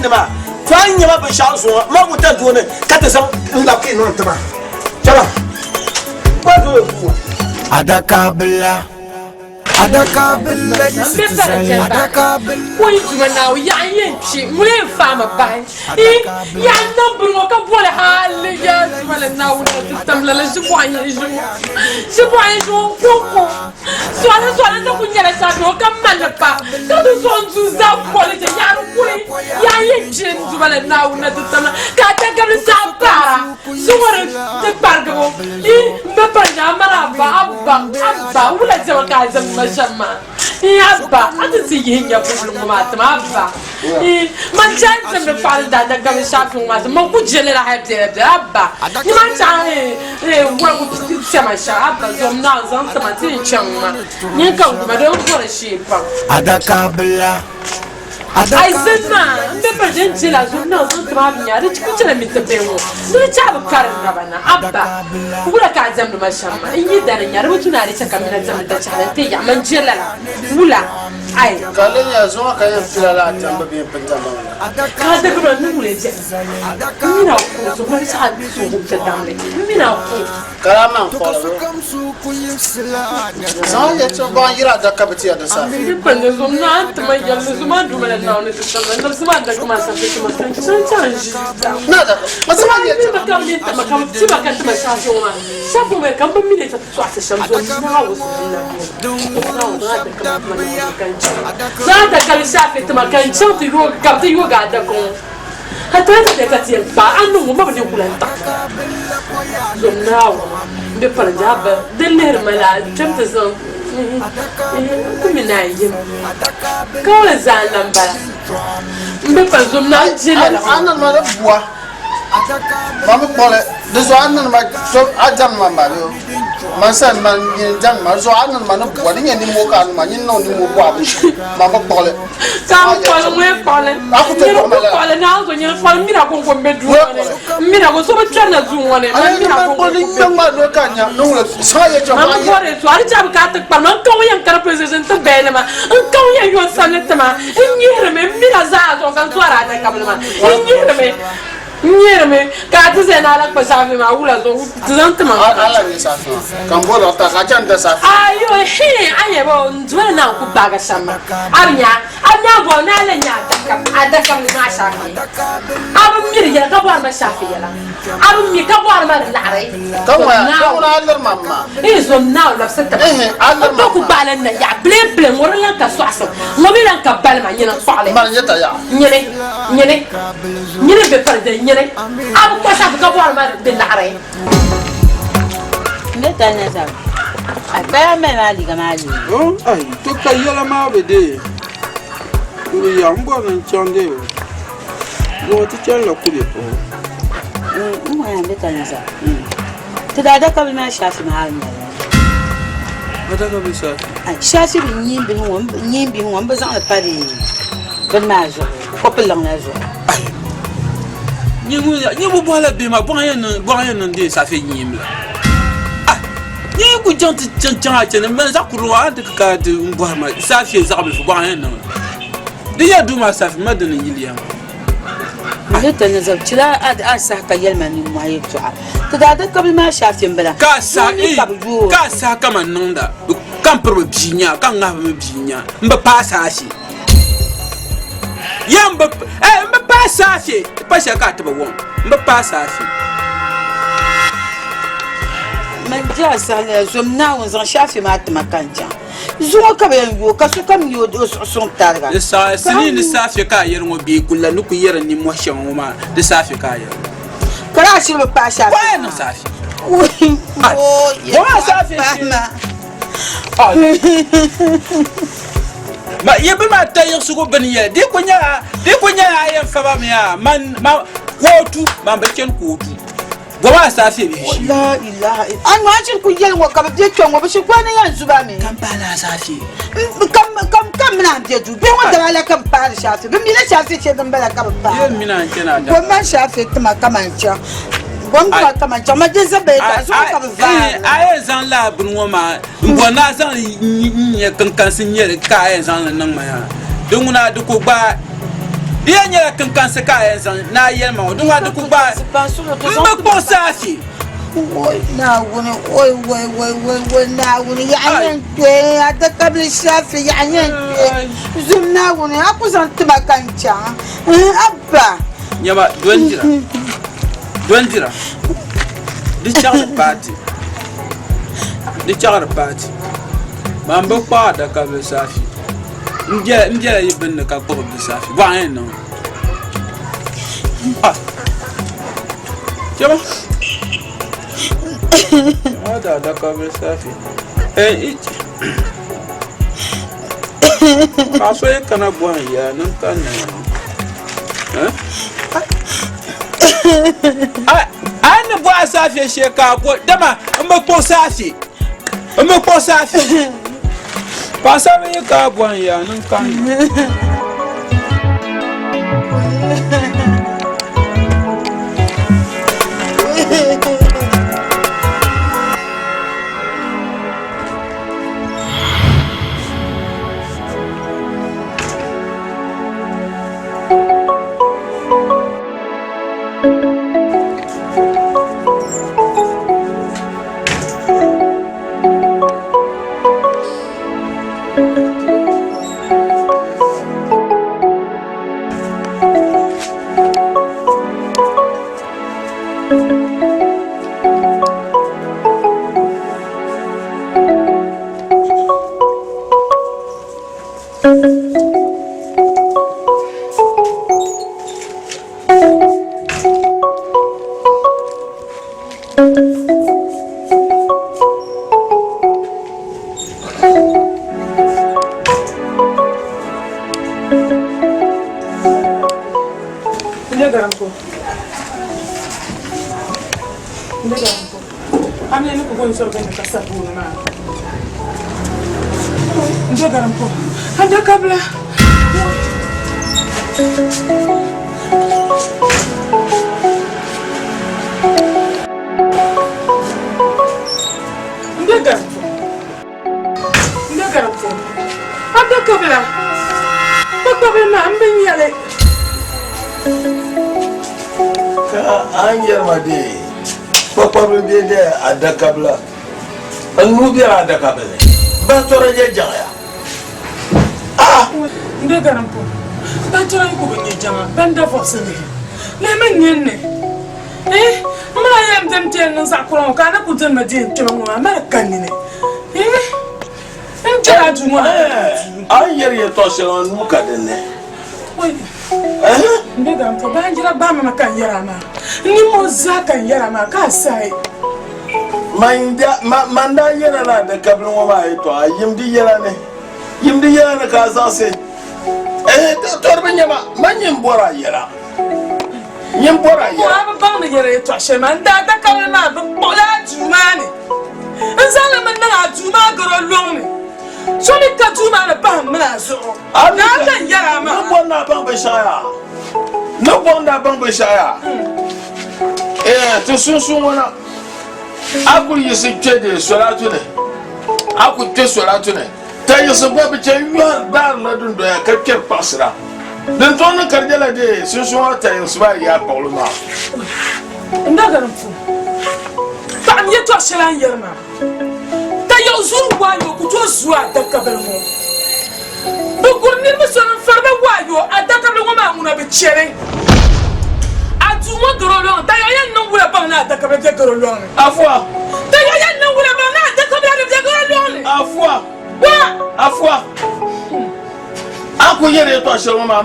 gindi maa. To a yi nya ma binshɛɣu zuŋɔ, m ma wuntaŋ doo ni ka ti zaŋ n labi ka yi niŋ ti ma. Chama, gba doo duu ŋɔ. Adaka bila, adaka bila yiɣisi ti zali, adaka bila. Ko yi Duuma Naawuni, yaɣa n yɛn kpi, ŋuni yɛn faai ma bahi? Ii, yaɣa n niŋ bini ŋɔ ka boli hali yaa Duuma la Naawuni la ti tam lala ʒibɔɣu n yɛn ʒi ŋɔ. Ʒibɔɣu n ʒi ŋɔ kɔŋko. Sɔɣili sɔɣili ti kuli nyɛla shaafi ŋɔ ka mali pa ka ti zuɣu n du zaa boli chɛ yaɣa di kuli yaɣa n yɛn kpi n Duuma la Naawuni la ti tam la ka a takabili zaa paara zuŋɔ di ti kparigibu. Ii, m bi pari nya a mali a ba, a ba, a ba, wula diɛma ka a diɛmdi ma shɛm maa? Ii, a ba, a ti ti yihi nya buɣili ŋɔ maa ti ma, a ba. Ii, man chɛ a ni diɛmdi paɣili daadagabili shaafi ŋɔ maa ti ma, man ku je lala hali biɛla biɛla, a ba. Nimaani chaŋ ii, woligu piɛma shɛŋa, a ba, zom Naawuni zaŋ ti ma ti ni chaŋ maa. Nyini ka n guma, di n bɔri shee pam. Adakabila. A yi zani maa, m be pali din je la zuɣu niŋ zaŋ ti ma a nya di ku chɛla mi ti bihi ŋɔ ni di chahi bi kari n naba na. A ba, wula ka a diɛmdi ma shɛm maa? N yi dani nya di bi tu ni a di chɛ ka m mina diɛmdi dachahili n-ti yaɣi man je lala. Wula? Ai. Ka di nyɛla zuŋɔ ka yɛn pila lala diɛmbu bee m-pun diɛmba ŋɔ la. Ka a dagaba ni wula biɛni? M mini a ku zuɣu mali chahi a suhu ti damli. M mini a ku. Ka a maŋ kpuɣi li zaŋ yɛtɔɣ baŋ yiri adaka bi ti ya di saha. Di pa ni zom naa n-ti ma yɛli ni zom a Duuma la Naawuni ti tabila nabisi maa adaka maa sabi ti ma ka n chaŋ chaŋ n ʒi daa. Ka bi ma ka bi ti ma ka bi ti ma ka ti ma shaafi ŋɔ maa shaafi ŋɔ maa ka m bi mi ni ti tɔɣisi shɛm zom Naawuni suhu ni na Naawuni zaŋ adaka maa ti ma ni ka n chaŋ zaŋ adaka li shaafi ti ma ka n chaŋ ti yoogi ka bi ti yoogi adaka ŋɔ. Ka ti ti bɛ ka ti yɛn kpaai a niŋ ŋɔ ma bi ni ku lan taɣi zom Naawuni m-be palinja a ba din lihiri ma la kpɛm ti zaŋ n ku mi ni a yim ka o ni zaa n-lan bala m-be pali zom Naawuni je lala ŋɔ. A ninima ni bua ma bi kpuɣili di zuɣu a ninima a diɛmdi ma maa bee man sani man nyini diɛmdi ma di zuɣu a ninima ni bua di nyɛ nimmoo ka a niŋ ma nyini niŋ nimmoo bɔha binshɛɣu man bi kpuɣili. Ka n kpɔli ŋɔ kpɔli nyini ku kpɔli naa zo nyini kpɔli mira konko n be duu ŋɔ ni mira ko so bi kpɛri na duu ŋɔ ni man mira konko ku be man bi bɔri so a di chabi ka a ti kpari ma n ka ŋun yɛn kari police station ti bɛɛli ma n ka ŋun yɛn yo n samli ti ma n nyihirimi n mira zaa zuɣu ka n tɔri adakabili maa n nyihirimi N nyerimi ka a ti zaya ni a la kpa saafi maa wula zuɣu ti zaŋ ti ma. A la nyɛ saafi maa ka n bɔri ta ka a chani da saafi. Ayo hee a nyɛ bɔ n doli na n ku gbaagi shɛm maa a bi nya a bi nya bɔ ni a la nyɛ adakam adakam ni maa saafi a bi miri yɛla ka bɔri ma saafi yɛla a bi mi ka bɔri ma di laɣiri. Ka ŋuna ka ŋuna a liri ma maa. Ee zom naa labisi ti ma n gba ku gbaai la na yaɣa bilen bilen ŋɔ di lan ka sɔɣisim ŋɔ mi lan ka balima nyini n kpuɣili. Mani nyɛ ta yaɣa. Nyini nyini. Nyini n-be pali dini nyini a bi kpa safi ka bɔri ma di laɣiri. M be tali na zaba, a kpaya mali maa liiga maa lee. Oh, ai, to ka yɛla maa bi deei. N bi yaɣi m bɔri ni n chaŋ deei o. Zuŋɔ ti chanila kube puhi. N ŋɔya m be tali na zaba. Ti daa dakabili maa shaafi maa hali nyɛla. Adakabili shaafi? Ai, shaafi bi nyiin bihi ŋɔ, nyiin bihi ŋɔ m bi zaŋ li pa di bini maa zuɣu, kopu liŋ la zuɣu. Ai, nyɛ ŋun ya, nyɛ bi bɔhila bihi maa bɔŋ yɛn niŋ, bɔŋ yɛn niŋ deei saafe nyiim la. Ai, nyɛ yi ku chaŋ ti chaŋ chaŋ a chani, man zaɣ kurili ŋɔ a ni ti ka ti n bɔhiri ma saafe zaɣ bilifu bɔŋ yɛn niŋ li. Di ya duu maa saafe ma dini n-yiliya maa. N ni ti ni zaŋ chila a saha ka yɛli ma nimmɔhi yɛltɔɣa. Ti daa di kabili maa shaafi m-bala. Ka a saha Doo mi ka bɛ yooi. ka a saha ka man niŋda, ka m piri bi bia nya, ka n ŋahi bi mi bia nya, m bi paai saafe. Ya m bi, eh, m bi paai saafe, di pa shɛli ka a ti bi wum, m bi paai saafe. Man je a saha nyɛla zom Naawuni zaŋ shaafe maa ti ma ka n chaŋ. Zuŋɔ ka bɛ yɛn yooi ka sokam mi o suhu suŋ tariga. Di saha sinii ni saafe ka a yɛri ŋɔ bee kulla ni ku yɛri nimmɔhi shɛŋa ŋɔ maa di saafe ka a yɛri ŋɔ. Ka daa shiri bi paai saafe. Bɔya niŋ saafe. Woi, Bɔya saafe shee. Ma yi bi maa ta yiɣisigu bini yɛli di ku nyɛla di ku nyɛla a yɛn faba mi yaa man ma kootu man bi chani kootu. Goma a saafe bihi shee. La ilaha illa. A nɔhi shiri ku yɛli ŋɔ ka bɛ be kpe ŋɔ, bɛ shiri kuli ni yɛn zu ba mi. Kam paai la a saafe. Kam kam kam mina n be duu. Bihi ŋɔ daba la ka bɛ paari shaafe. Bɛ mila shaafe shɛli din bala ka bɛ paara. Yɛn mina n chana a daba. Gom man shaafe tima ka man chaŋ. Gom tima ka man chaŋ. Ma je zabaya ka zuɣu ka bɛ vaari. A yɛn zaŋ lala bini ŋɔ maa n bɔri ni a zaŋ li n-nyɛ kinkansi n-nyɛ li ka a yɛn zaŋ li niŋ ma yaa. Di ŋuna di ku gbaai. Di yɛn nyɛla kinkansi ka a yɛn zaŋ ni a yɛli ma ŋɔ, di ŋɔ di ku gbaai m bi kpuɣi saafi. Woi Naawuni, woi woi woi woi woi Naawuni, yaɣa yɛn kpe, adakabili saafi yaɣa yɛn kpe, zum Naawuni, a ku zaŋ tima ka n chaŋ, abba. Nyama, doli dira, doli dira, di chaɣiri paati, di chaɣiri paati, man bi kpuɣi adakabili saafi. N bela yi gbunni ka kpuɣi bi saafi bɔɣu yɛn niŋ ah chɛba a da adaka bi saafi paɣa so yi kana bɔhim ya niŋ ka niŋ a ni bɔhi saafi shee ka a bɔ dama n bi kpuɣi saafi n bi kpuɣi saafi Paɣasarili yi ka bɔhim yaa niŋ ka Adakabila n nuu bɛla adakabili baatɔra nyɛ jaŋya ah n bɛ garimpo baatɔra yi ku bi nyɛ jaŋa ban da vɔbisi lihi lihi mi nini ni eh n maa yɛn dini ti yɛn niŋ zaɣ kura ŋɔ ka a na ku dini mi di yɛn kpɛma ŋɔ maa mali ka nini eh n kpɛla duu ŋɔ na a ni yɛri yɛltɔɣa shɛli ŋɔ nuu ka dinni N be garimpo baanjira gbaai ma ka n yɛra maa n nimmoo zaa ka n yɛra maa ka a sahi. Man daa yɛla la adakabili ŋɔ maa yɛtɔɣa yim di yɛla ni, yim di yɛla ni ka a zaɣisi. Ɛhɛ, tɔri bi nya ma, man nyin bɔri a yɛla, nyin bɔri a yɛla. A bi baŋ ni yɛra yɛtɔɣ shɛli maa, n daa adakabili maa bi kpuɣila a duu maa ni n-zaŋ li mi niŋ a duu maa garo lɔŋni. So mi ka duu maa ni pahi m mini a zuɣu. Naa ka n yɛri a maa. Ni bɔri ni a baŋ binshɛɣu yaa? Ni bɔri ni a baŋ binshɛɣu yaa? Ɛɛ, ti sunsuun ŋɔ na, a kul yiɣisi kpe di solatu ni, a ku kpe solatu ni, ka yiɣisi gba bi chɛ n-yɔhiri daarila dundoya ka kpɛri kpaɣisira. Din tooi niŋ ka di nyɛla di sunsuun ŋɔ tayiɣisibu maa yaa kpuɣili maa. N daga n pun paɣim yɛtɔɣ shɛli a ni yɛri maa. Ka yiɣi zuri waayo ku tooi zu adakabili ŋɔ. Bɛ guri niriba so din fari ba waayo adakabili ŋɔ maa ŋuna bi chɛli. A duu ŋɔ garo lɔŋni, tayiɣi yɛn niŋ wula baŋ ni adakabila be garo lɔŋni? Afua. Tayiɣi yɛn niŋ wula baŋ ni adakabila di be garo lɔŋni? Afua. Wa. Afua. A ku yɛri yɛtɔɣ shɛli ŋɔ maa,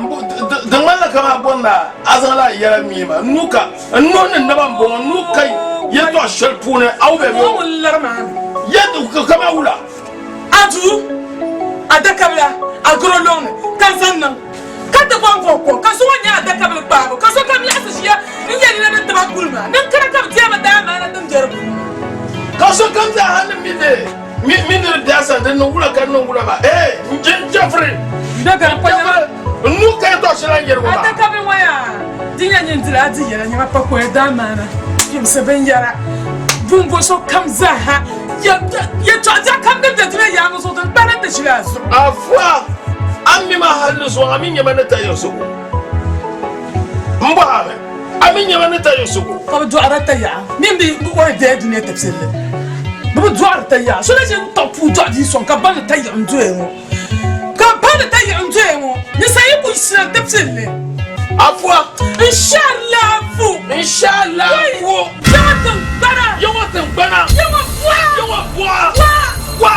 di ŋmanila kaman a bɔri ni a zaŋla a yɛla mii ma. N nuu ka, n nuhi ni naba m-bɔŋɔ, n nuu ka yɛtɔɣ shɛli puuni a wum ya bee? Yɛ kaman wula? A duu, a dakabila, a garo lɔŋni ka n zaŋ niŋ, ka ti bɔŋ kɔŋko, ka so ŋɔ nya a dakabili kpaabu, ka sokam laɣisi ʒiya n-yɛli ni di tiba kuli maa, niŋkara ka bɛ ti a mi daa maana din be di puuni. Ka sokam zaa ha ni mi bɛ. Mi mi ni di biasa din niŋ wula ka di niŋ wula maa ee n je n jɛfiri n nuu ka yɛtɔɣ shɛli a ni yɛli ŋɔ maa. Adakabi ŋɔ yaa di nyɛ nyin dili a di yɛla nyɛma pakoya daa maana yimsi binyɛra bumbo so kam zaaha yɛtɔɣ biɛɣu kam din be dunia yaa ŋɔ zuɣu din kpalim di ʒili a zuɣu. Afua, a mi ma hali ni zuŋɔ a mi nyɛ ma ni ta yiɣisigu. M bɔhimi, a mi nyɛma ni tayiɣisigu? Ka bɛ dɔɣira tayiɣa mini bɛ o ni deei dunia tibisirili. Bɛ bi dɔɣiri tayiɣa. So na ʒi n-taɣi puu dɔɣi bia sɔŋ ka ba ni tayiɣa n-doya ŋɔ. Ka ba ni tayiɣa n-doya ŋɔ, ninsal yi kul shiri tibisirili. Afua. N shɛri laafu. N shɛri laafu. Yaŋɔ tiŋgbana. Yaŋɔ tiŋgbana. Yaŋɔ buɣa. Yaŋɔ buɣa. Wa. Wa.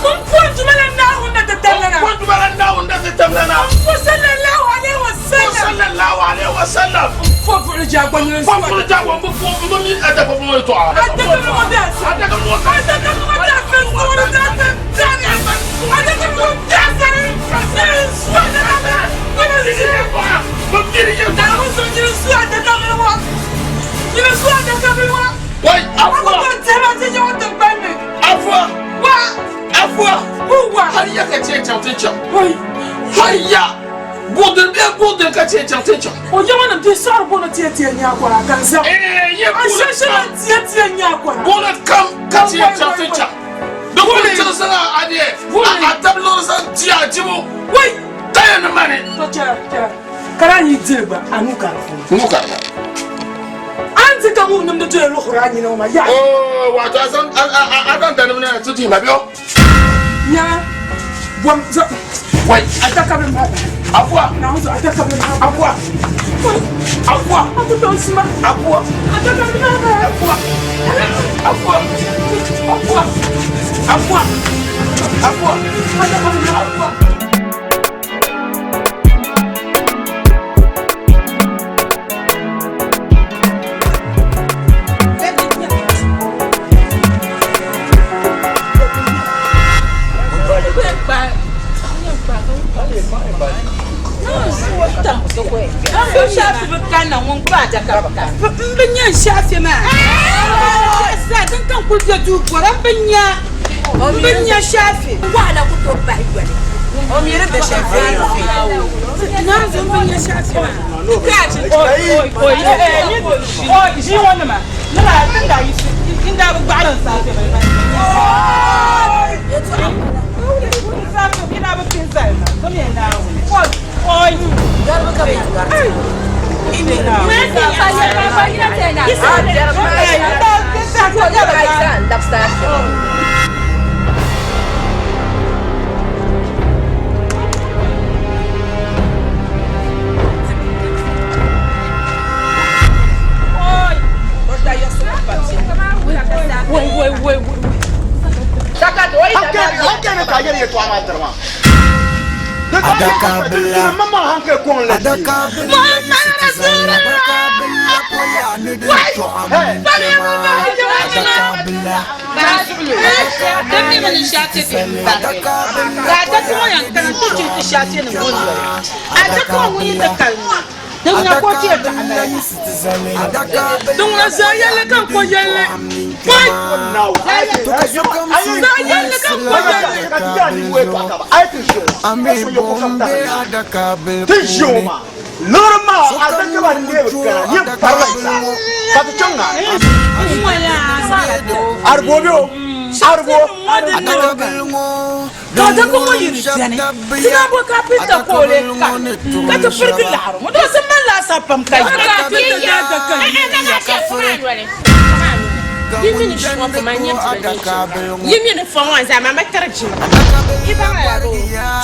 M po Duuma la Naawuni na ti tamla na. M po Duuma la Naawuni na ti tamla na. M po sallallahu alaihi wa sallam. Po sallallahu alaihi wa sallam. M po buɣili jaagba nyini Po buɣili jaagba m po m bi mi adaka bi ŋɔ yɛltɔɣa. Adaka bi ŋɔ bɛ asa. Adaka bi ŋɔ bɛ Adaka bi ŋɔ bɛ asa zuɣuri daa ti dani. Adaka bi ŋɔ bɛ asa ni su adaka bi nyini su. Bi mi di yɛltɔɣa. Naawuni so nyini su adaka bi ŋɔ. Nyini su adaka bi ŋɔ. Wai afua. Akɔtɔ dɛma ti nyɛ o tiŋgbani ni. Afua. Wa. Afua. Wa. Hali ya ka tiɛ chaŋ ti chaŋ. Hali ya. Buɣudiri bee buɣudiri ka tiɛ chaŋ ti chaŋ. O yɛŋɔ nim ti saɣiri booni tiɛ tiɛ nyaakɔra ka n zaŋ. Ee ye A shɛshɛ la tiɛ tiɛ nyaakɔra. Buɣuli kam ka tiɛ chaŋ ti chaŋ. Di kuli tiɣisi la a deɛ a tabi liɣiri zaŋ di a dibu. Wai. Taya ni mani. To chɛra chɛra. Ka daa yi diri gba a nuu ka di puuni. Nuu ka di puuni. A ni ti ka ŋub nimdi doya luɣiri a nina ŋɔ maa yaha. Oo, wato a zaŋ a zaŋ danim na ti dihi ma bɛ o. Nya bom zo. Wai. Adaka bi maa bahi. Afua. Naawuni zo adaka bi maa bahi. Afua. Afua. A ku tooi suma. Afua. Adaka bi maa bahi. Afua. Afua. Afua. Afua. Afua. Adaka bi maa. Afua. M bi nya n-shaafi maa. Zaa din ka n kuli be duu bɔra m bi nya m bi nya shaafi. Wahala ku tooi bahi yoli. O mi di shɛli Naanzu m bi nya shaafi maa. Ʒii ŋɔ nima ni daa din daa yiɣisi n daa bi gbaɣiri n saafe bini maa. N saafe bi daa bi pini zali ma so mi Naawuni. Adakabila Adakabila Adakabila Adakabila Din ŋuna zaa yɛlli ka n ko yɛlli. Wai! Zaa yɛlli ka n ko yɛlli. Ka dabba ŋɔ yi di beni, ti naan bo kapinta ka o lee kari ka ti pirigi laɣiri ŋɔ, dama ti mali laasabu pam ka yi. Yi mini shɔpu maa nyɛ Yi mini fɔ ŋɔ zaa maa bi tiri jina.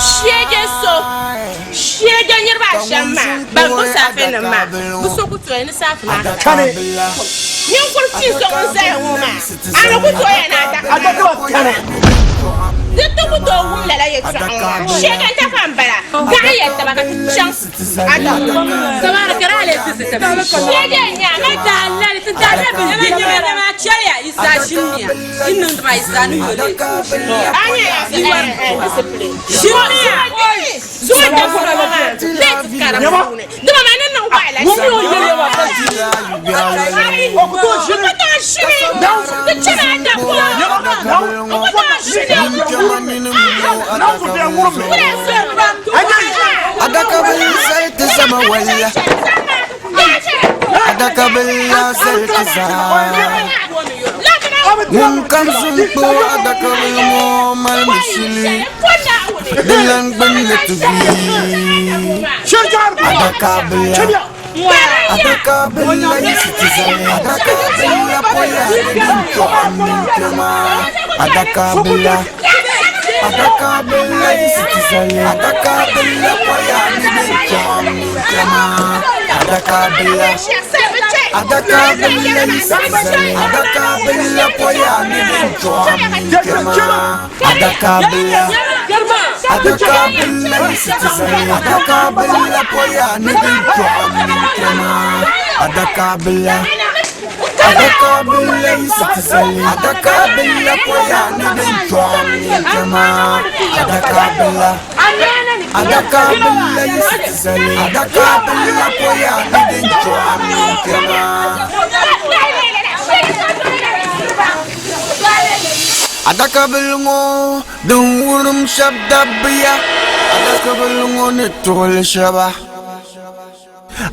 Sheege so sheege niriba ashɛm maa ban bo saafenim maa bɛ so ku tooi ni saafe maa ka kani. Ninkuri pia so ŋun zaya ŋɔ maa a ni ku tooi ya ni adaka maa. Di ti ku tooi wum lala yɛltɔɣa ŋɔ maa. Sheege n-tafa m-bala gaɣi ya taba ka ti chaŋ Sheege n-nyɛ a ma daa lali ti daa lali bɛ Adakabila salti zaa Ŋun kam zuŋ kpo adakabila ŋɔ mali mushili Di lan gbunni ti vi Adakabila. Adaka bila yisi ti zali Adaka bila poya ni din chɔɣim mini kpɛma Adaka bila Adaka bila yisi ti zali Adaka bila poya ni din chɔɣim mini kpɛma Adaka bila Adaka bila yisi ti zali Adaka bila poya ni din chɔɣim mini kpɛma Adaka bila Adaka bila yisi ti zali Adaka bila poya ni din chɔɣim mini kpɛma Adaka bila Adaka bila yisi ti zali Adaka bila poya ni din chɔɣim mini kpɛma Adaka bila Adaka bila yisi ti zali Adaka bila poya ni din chɔɣim mini kpɛma Adaka bili ŋɔ din wurim shɛba dabbiya Adaka bili ŋɔ ni tuɣili shɛba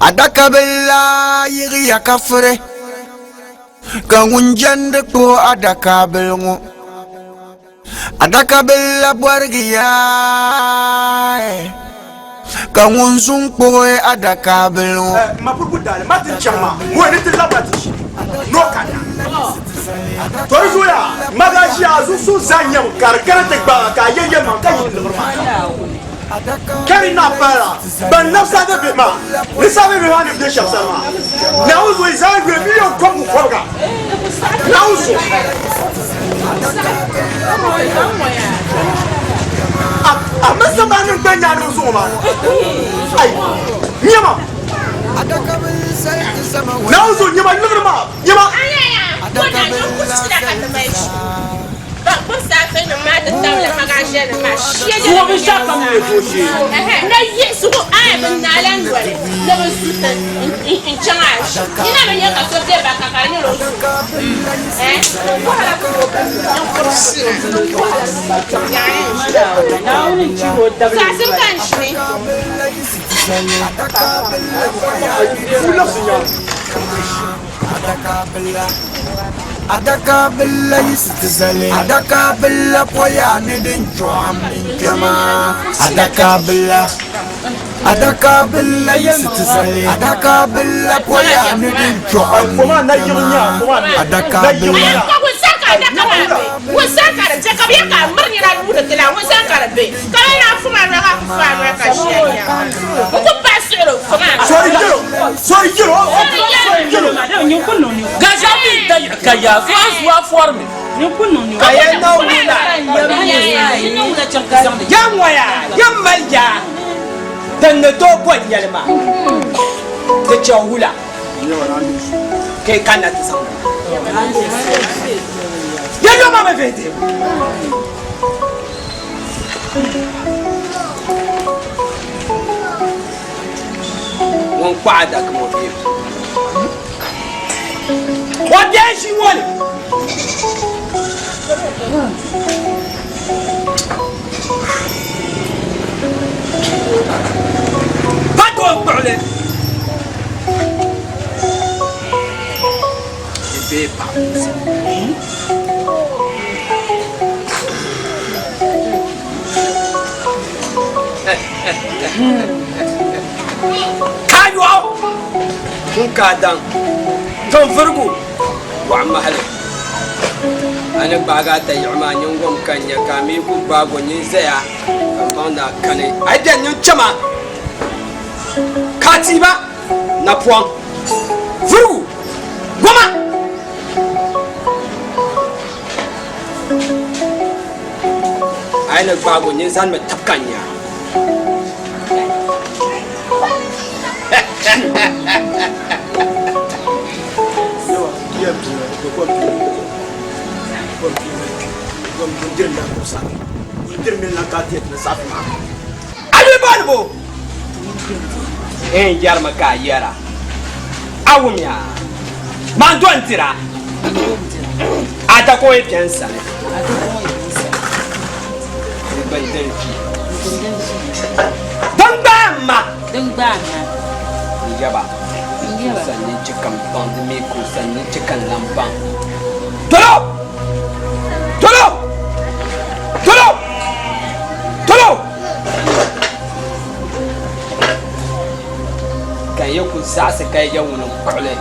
Adaka bili la yiɣiya ka firi Ka ŋun jɛndi kpuɣi adaka bili ŋɔ Adaka bili la bɔrigiya Ka ŋun zu n-kpuɣi adaka bili ŋɔ. Ma puri daali ma ti chaŋ maa ŋɔ ni ti labina ti ʒi ni o kanna. To di zuɣuya ma daa ʒiya a zuɣu suŋ zaa nyɛbu ka di kana ti gbaag a ka a yɛn yɛlimaŋ ka yi liɣiri maa ka di naɣ pahila ban labisi a dabihi maa ni sabi bihi maa ni be shɛb sani maa. Naawuni zuɣu yi zaŋ yuli miliɔn kɔbigu kɔbiga Naawuni zuɣu. A mini sambannim gba nyaani o zuɣu maa. Ai, nyama! Naawuni zuɣu nyama liɣiri maa, nyama! Zuɣu binshɛɣu kam ni leei dooshee. Adaka bila yisi ti zali Adaka bila poya ni din chɔɣim mini kpɛma Adaka bila Adaka bila yisi ti zali Adaka bila poya ni din chɔɣim mini kpɛma Adaka bila Gaza mi da ka ya zuwa zuwa fɔrimi. Ka ya na wula ya ŋɔya ya mali ya din ni tooi boli yɛli maa di chɛ wula ka yi kanna ti zaŋ ya yoma mi vihi dihibu. Ŋun kpaɣi adaka ŋɔ bee o bee ʒi ŋɔ ni. Pa doo n-kpuɣi li. Di bee paɣa Ka yɔɣu ŋun ka a daŋ tinvurigu bɔɣu mahali. A ni gbaagi a tayiɣi maa nyin gom ka n nya ka a mi ku gbaag o nyin zaya ka m baŋ ni a kani. A yi beni nyin chama ka a tiiba napɔŋ vurigu goma. A yi ni gbaag o nyin zanimi tab ka n nya. A yi boli bo n yɛrimi ka a yɛra a wumya man do n-dira a dako yi bɛ n sani n vi din gbaai m ma n yaba o sani ni chɛ ka m baŋ di mi ka o sani ni chɛ ka n lan baŋ tolo tolo tolo tolo. Ka n yi ku zaɣisi ka yi je ŋuni n-kpuɣi li,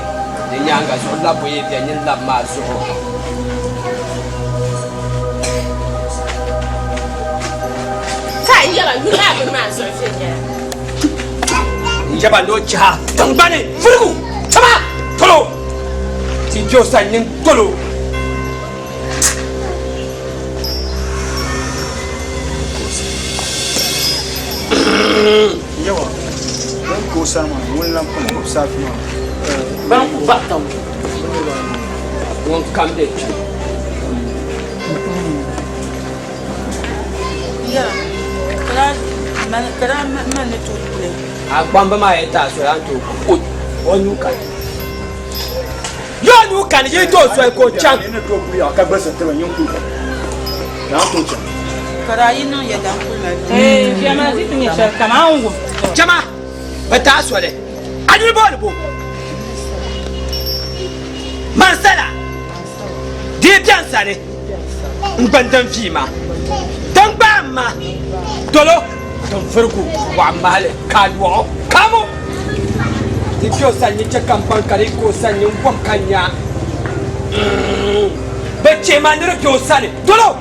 di nyaaŋa zuɣu labbu yi be nyin lab maa zuɣu. N jɛba ni o chiha tiŋgbani vurigu tima tolo ti kpe o sani nyin tolo. Yawa, ban ka o sani maa, ŋun lan pun gbubi saafi maa. Ban ku baɣa tam. Ŋun kam be kpe. A gbamba maa yi ti a soli, a ni tooi ku o nuu kani. Yi o nuu kani, yi ti o soli ka o chaŋ. Ka gbilisi tibi nyin kuli ka ni a tooi chaŋ. Chama, bɛ ti a soli. A yuli booni bo? Mansala, di yi bɛn sani, n gba n-din vii ma. Din gbaai m ma dolo, din vurigu waɣa mahali ka a yɔɣɔ kamu. Di kpe o sani ni chɛ ka m baŋ ka di yi ka o sani ni n gom ka nya. Bɛ chɛ ma ni di be o sani dolo,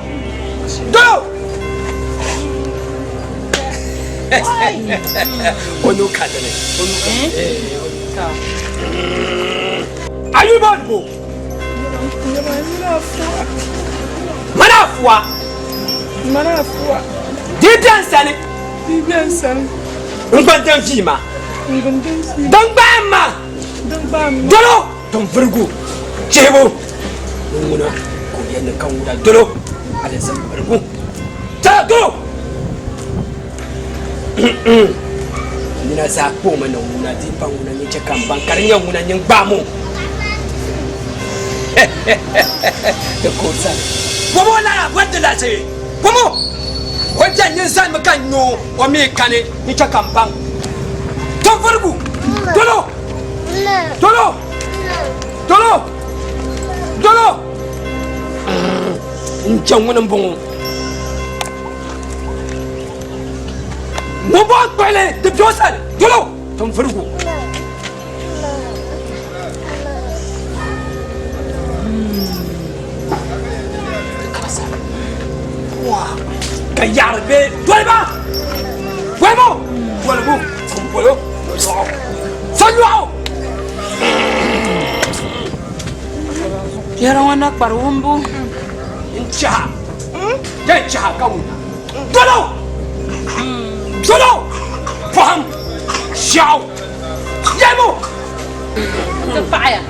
dolo. O nuu ka dini, o nuu ka dini. A yuli booni bo? Mana afuwa. Mana afuwa. Di bɛ n sani. Di bɛ n sani. N gba din vii ma. N gba din vii. Din gbaai ma. Din gbaai ma. Dolo din vurigu chihibu. Ni ŋuna ka o yɛli ni ka ŋuna dolo alizin vurigu. Tala dolo. Nina zaa kpaomi ni ŋuna di pa ŋuna ni chɛ ka n baŋ ka di nyɛ ŋuna nyin gbaam o. Di ka o sani. Bɔm o lala bɔri di lazi bɔm o. O bɛn nyin zanimi ka n nya o, o mi kani ni chɛ ka n baŋ. Tɔvurigu, dolo, dolo, dolo, dolo. N chɛ ŋuni m-bɔŋɔ. Ŋun bɔŋɔ kpuɣili di bɛ o sani, dolo, tɔvurigu. Ka yaɣari bɛ doliba bolibu bolibu bolo so nyɔɣu Biɛri ŋɔ na kpari wumbu. N chaha n chaha ka wuna dolo dolo pɔhim ʒiɛɣu Yɛlimu! Ti paɣiya.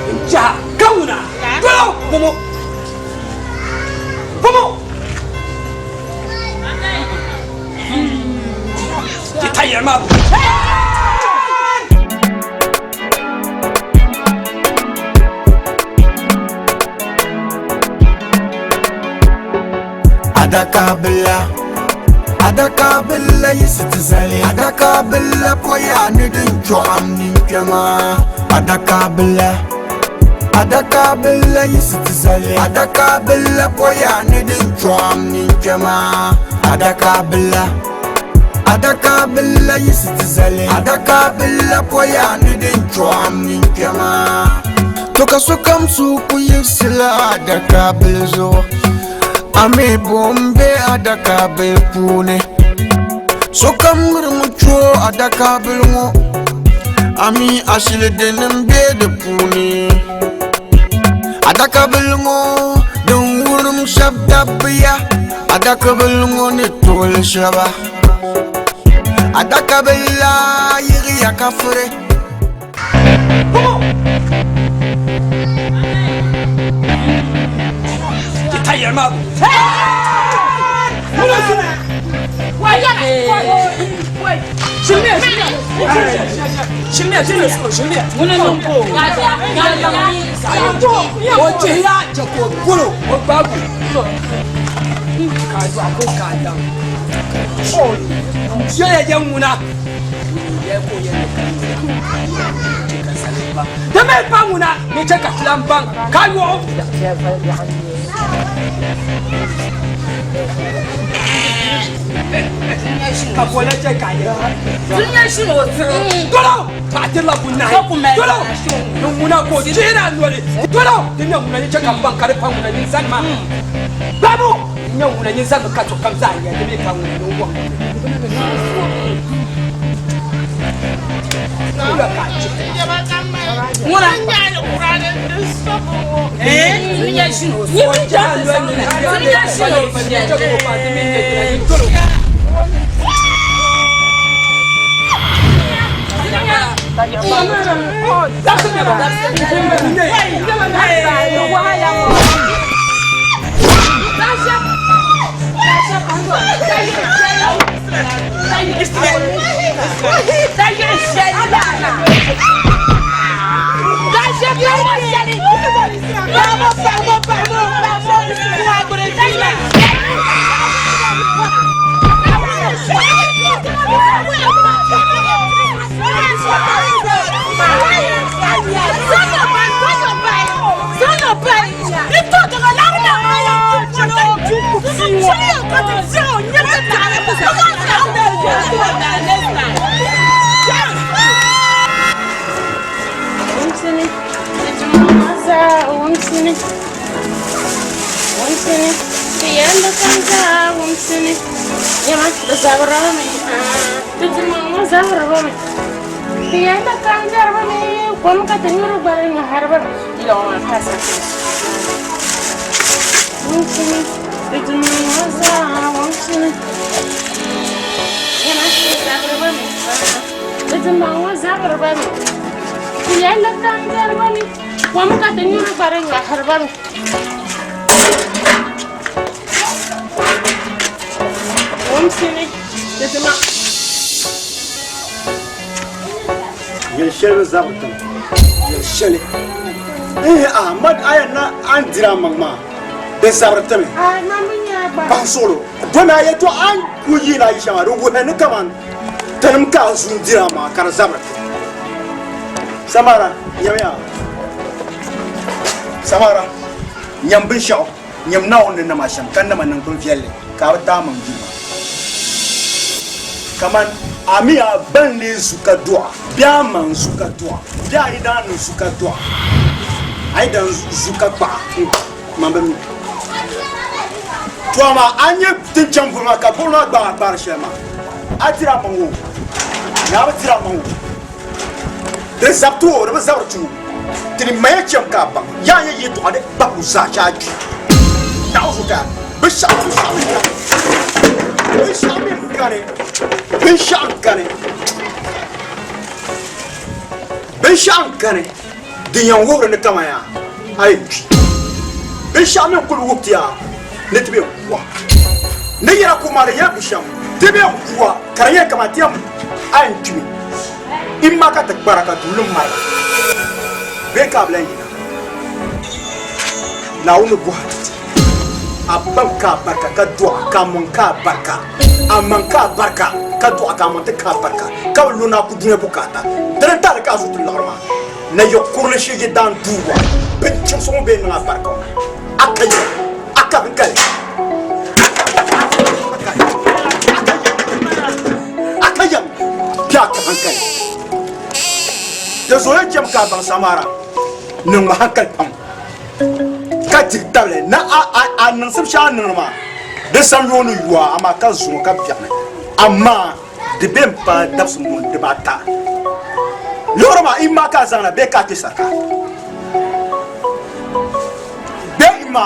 N chaha ka ŋuna dolo bomo bomo ti tayiri maa. Adaka bila, adaka bila yiɣisi ti zali. Adaka bila poya ni din chɔɣim ninkpɛma. Adaka bila, adaka bila yiɣisi ti zali. Adaka bila poya ni din chɔɣim ninkpɛma. Adaka bila, adaka bila yiɣisi ti zali. Adaka bila poya ni din chɔɣim ninkpɛma. To ka sokam suhu ku yiɣisila adaka bila zuɣu. A mi bo m-be adakabili puuni. Sokam ŋmirimi cho adakabili ŋɔ. A mi ashili dini m-be di puuni. Adakabili ŋɔ din wurim shɛb dabbiya. Adakabili ŋɔ ni tuɣili shɛba. Adakabili la yiɣiya ka firi. O chihiya chɛ ka o bolo o gbaagi o ka a dɔɣi ka o ka a daŋ yɛla yɛn ŋuna Di mi pa ŋuna ni chɛ ka ti lan baŋ ka yɔɣu. Ka bɔla chɛ ka yɛ. Dunia ʒini o zuɣu. Dolo! Paɣa tirila bunahi. Dolo! Ni ŋuna ka o chihiri a noli. Dolo! Di nyɛ ŋuna ni chɛ ka m baŋ ka di pa ŋuna nyin zani maa. Gbabu! Di nyɛ ŋuna nyin zani ka sokam zaa nya di mi pa ŋuna ni o wɔŋ. Wula ka a chɛ? Ŋuna! Dunia ʒini o zuɣu. Dunia ʒini o zuɣu. Yɛl shɛli bi zabiri tiŋa yɛl shɛli ehe a ma a yɛn na a ni diri a maŋ maa di zabiri timi paɣa suɣulo domi a yɛtɔɣa a ni ku yiina a yi shɛm maa di wuhiya ni kaman tinim ka a zu n-diri a maŋa ka di zabiri ti samara nyamiya samara nyam binshɛɣu nyam Naawuni ni nam a shɛm ka nama niŋgbun viɛlli ka a bi taai maŋ jilima. Kaman a mi a ba n-lee zu ka dɔɣ a, bee a ma n-zu ka dɔɣ a, bee a yidaan n-zu ka dɔɣ a, a yidan zu ka kpaɣ a, man bi mi. To amaa a nya ti ni chaŋ buɣili maa ka buɣili maa gbaag a kpaari shɛli maa, a diri a maŋ o, ni a bi diri a maŋ o. Di zabi ti o, di bi zabiri ti o. Ti ni maya chɛm ka a baŋ yaa nyɛ yɛltɔɣa di bahigu zaa chɛ a kpi. Naɣ zuɣu ka binshɛɣu binshɛɣu mi kani. Binshɛɣu mi kani. Binshɛɣu kani. Binshɛɣu kani din yɛn wuhiri ni kaman yaa a yi kpi. Binshɛɣu mi n-kuli wuhi ti yaa ni ti be n-kuwa. Ni yɛra kubu maa di nyɛla bushɛm. Ti be n-kuwa ka di nyɛ kaman ti yɛn a yɛn kpimi. Imma ka ti kpara ka duuli mara bee ka a bi lahi yina. Naawuni bɔhi a ti, A ba ka a barika ka dɔɣi ka a maŋ ka a barika, a maŋ ka a barika ka dɔɣi ka a maŋ ti ka a barika, ka bi lo ni a ku dunia bukaata. Dini n-taali ka a zuɣu ti liɣiri maa? Na yiɣ kurili shee yi daan duu wa, binchimsi ŋɔ bee niŋ a barika ŋɔ, a ka yɛm, a ka hankali. A ka yɛm bee a ka hankali. Di zuɣu yɛn chɛmi ka a baŋ Samara niŋmi hankali pam ka dihi tabili ni a niŋsim shɛli a ni niŋdi maa di sam yooi ni yoa amaa ka zuŋɔ ka biɛɣuni amaa di bɛ m-paai dabisi muni dibaata. Liɣiri maa imma ka a zaŋna bee ka a kpe sarika bee imma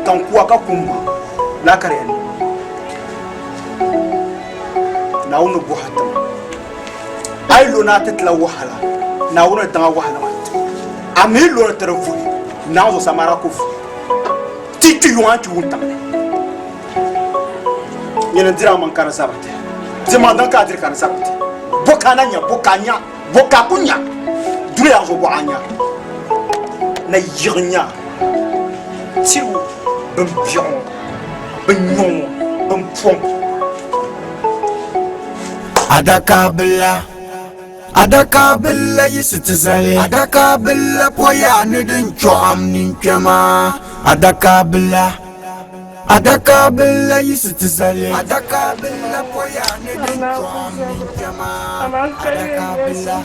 ka n ku a ka ku m ma laa ka di yɛn niŋ. Naawuni ni bɔhi a tiŋa. A yi lo ni a ti ti la wahala, Naawuni ni daŋ a wahala maa ti. A mi yi lo ni ti di vuhi, Naawuni zuɣusaa maa daa ku vuhi. Ti kpi yuŋ a ni kpi wuntaŋ ni. Nyini n-diri a maŋ ka di zabiri ti. Di maŋ din ka a diri ka di zabiri ti. Bɔ ka a na nya, bɔ ka a nya, bɔ ka a ku nya. Dunia zuɣu bɔ a nya. Na yiɣi nya tirigu bin biɛɣu ŋɔ, bin nyɔŋ ŋɔ, bin pɔŋ. Adaka bila, adaka bila yiɣisi ti zali. Adaka bila poya ni din chɔɣim ninkpɛma. Adaka bila. Adaka bila yiɣisi ti zali. Adaka bila poya ni din tɔɣim mini kpɛma. Adaka bila.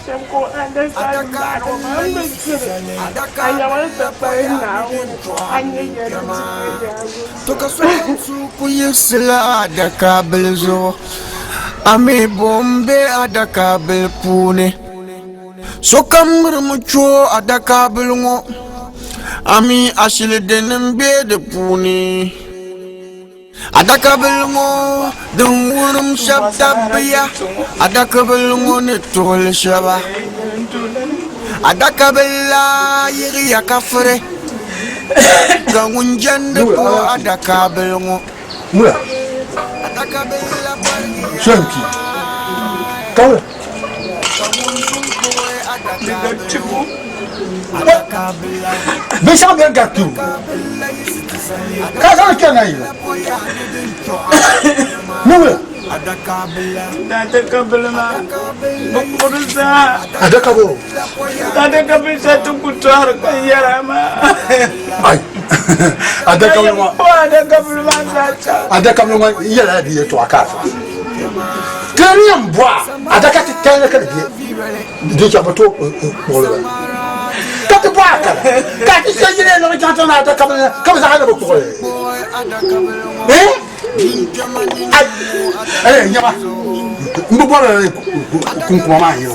Adaka bila yiɣisi ti zali. Adaka bila poya ni din tɔɣim mini kpɛma. To ka sokam suhu ku yiɣisila adaka bila zuɣu. A mi bo m-be adaka bila puuni. Sokam mirimi cho adakabili ŋɔ, a mi ashili dini m-be di puuni. Adakabili ŋɔ din wurim shɛba tabbiya, adakabili ŋɔ ni tuɣili shɛba. Adakabili la yiɣiya ka firi, ka ŋun jɛndi kpuɣi adakabili ŋɔ. Adakabili la bɔrigiya. Binshɛɣu beni gari kpibu ka zaŋ kpɛri na yili ni wula adaka bo adaka adaka ŋɔ yɛla di yɛltɔɣa ka a fa Ti ni yɛn bɔha adaka titali ka di be di chɛ bi tooi kpuɣili ba ka ti bɔha kala ka ti chɛ yili niŋ chaŋ ti na adaka bini ka bi zaɣa ni bi kpuɣili eh nyɛma n bi bɔri ni kunkuma maa n-nyɛ o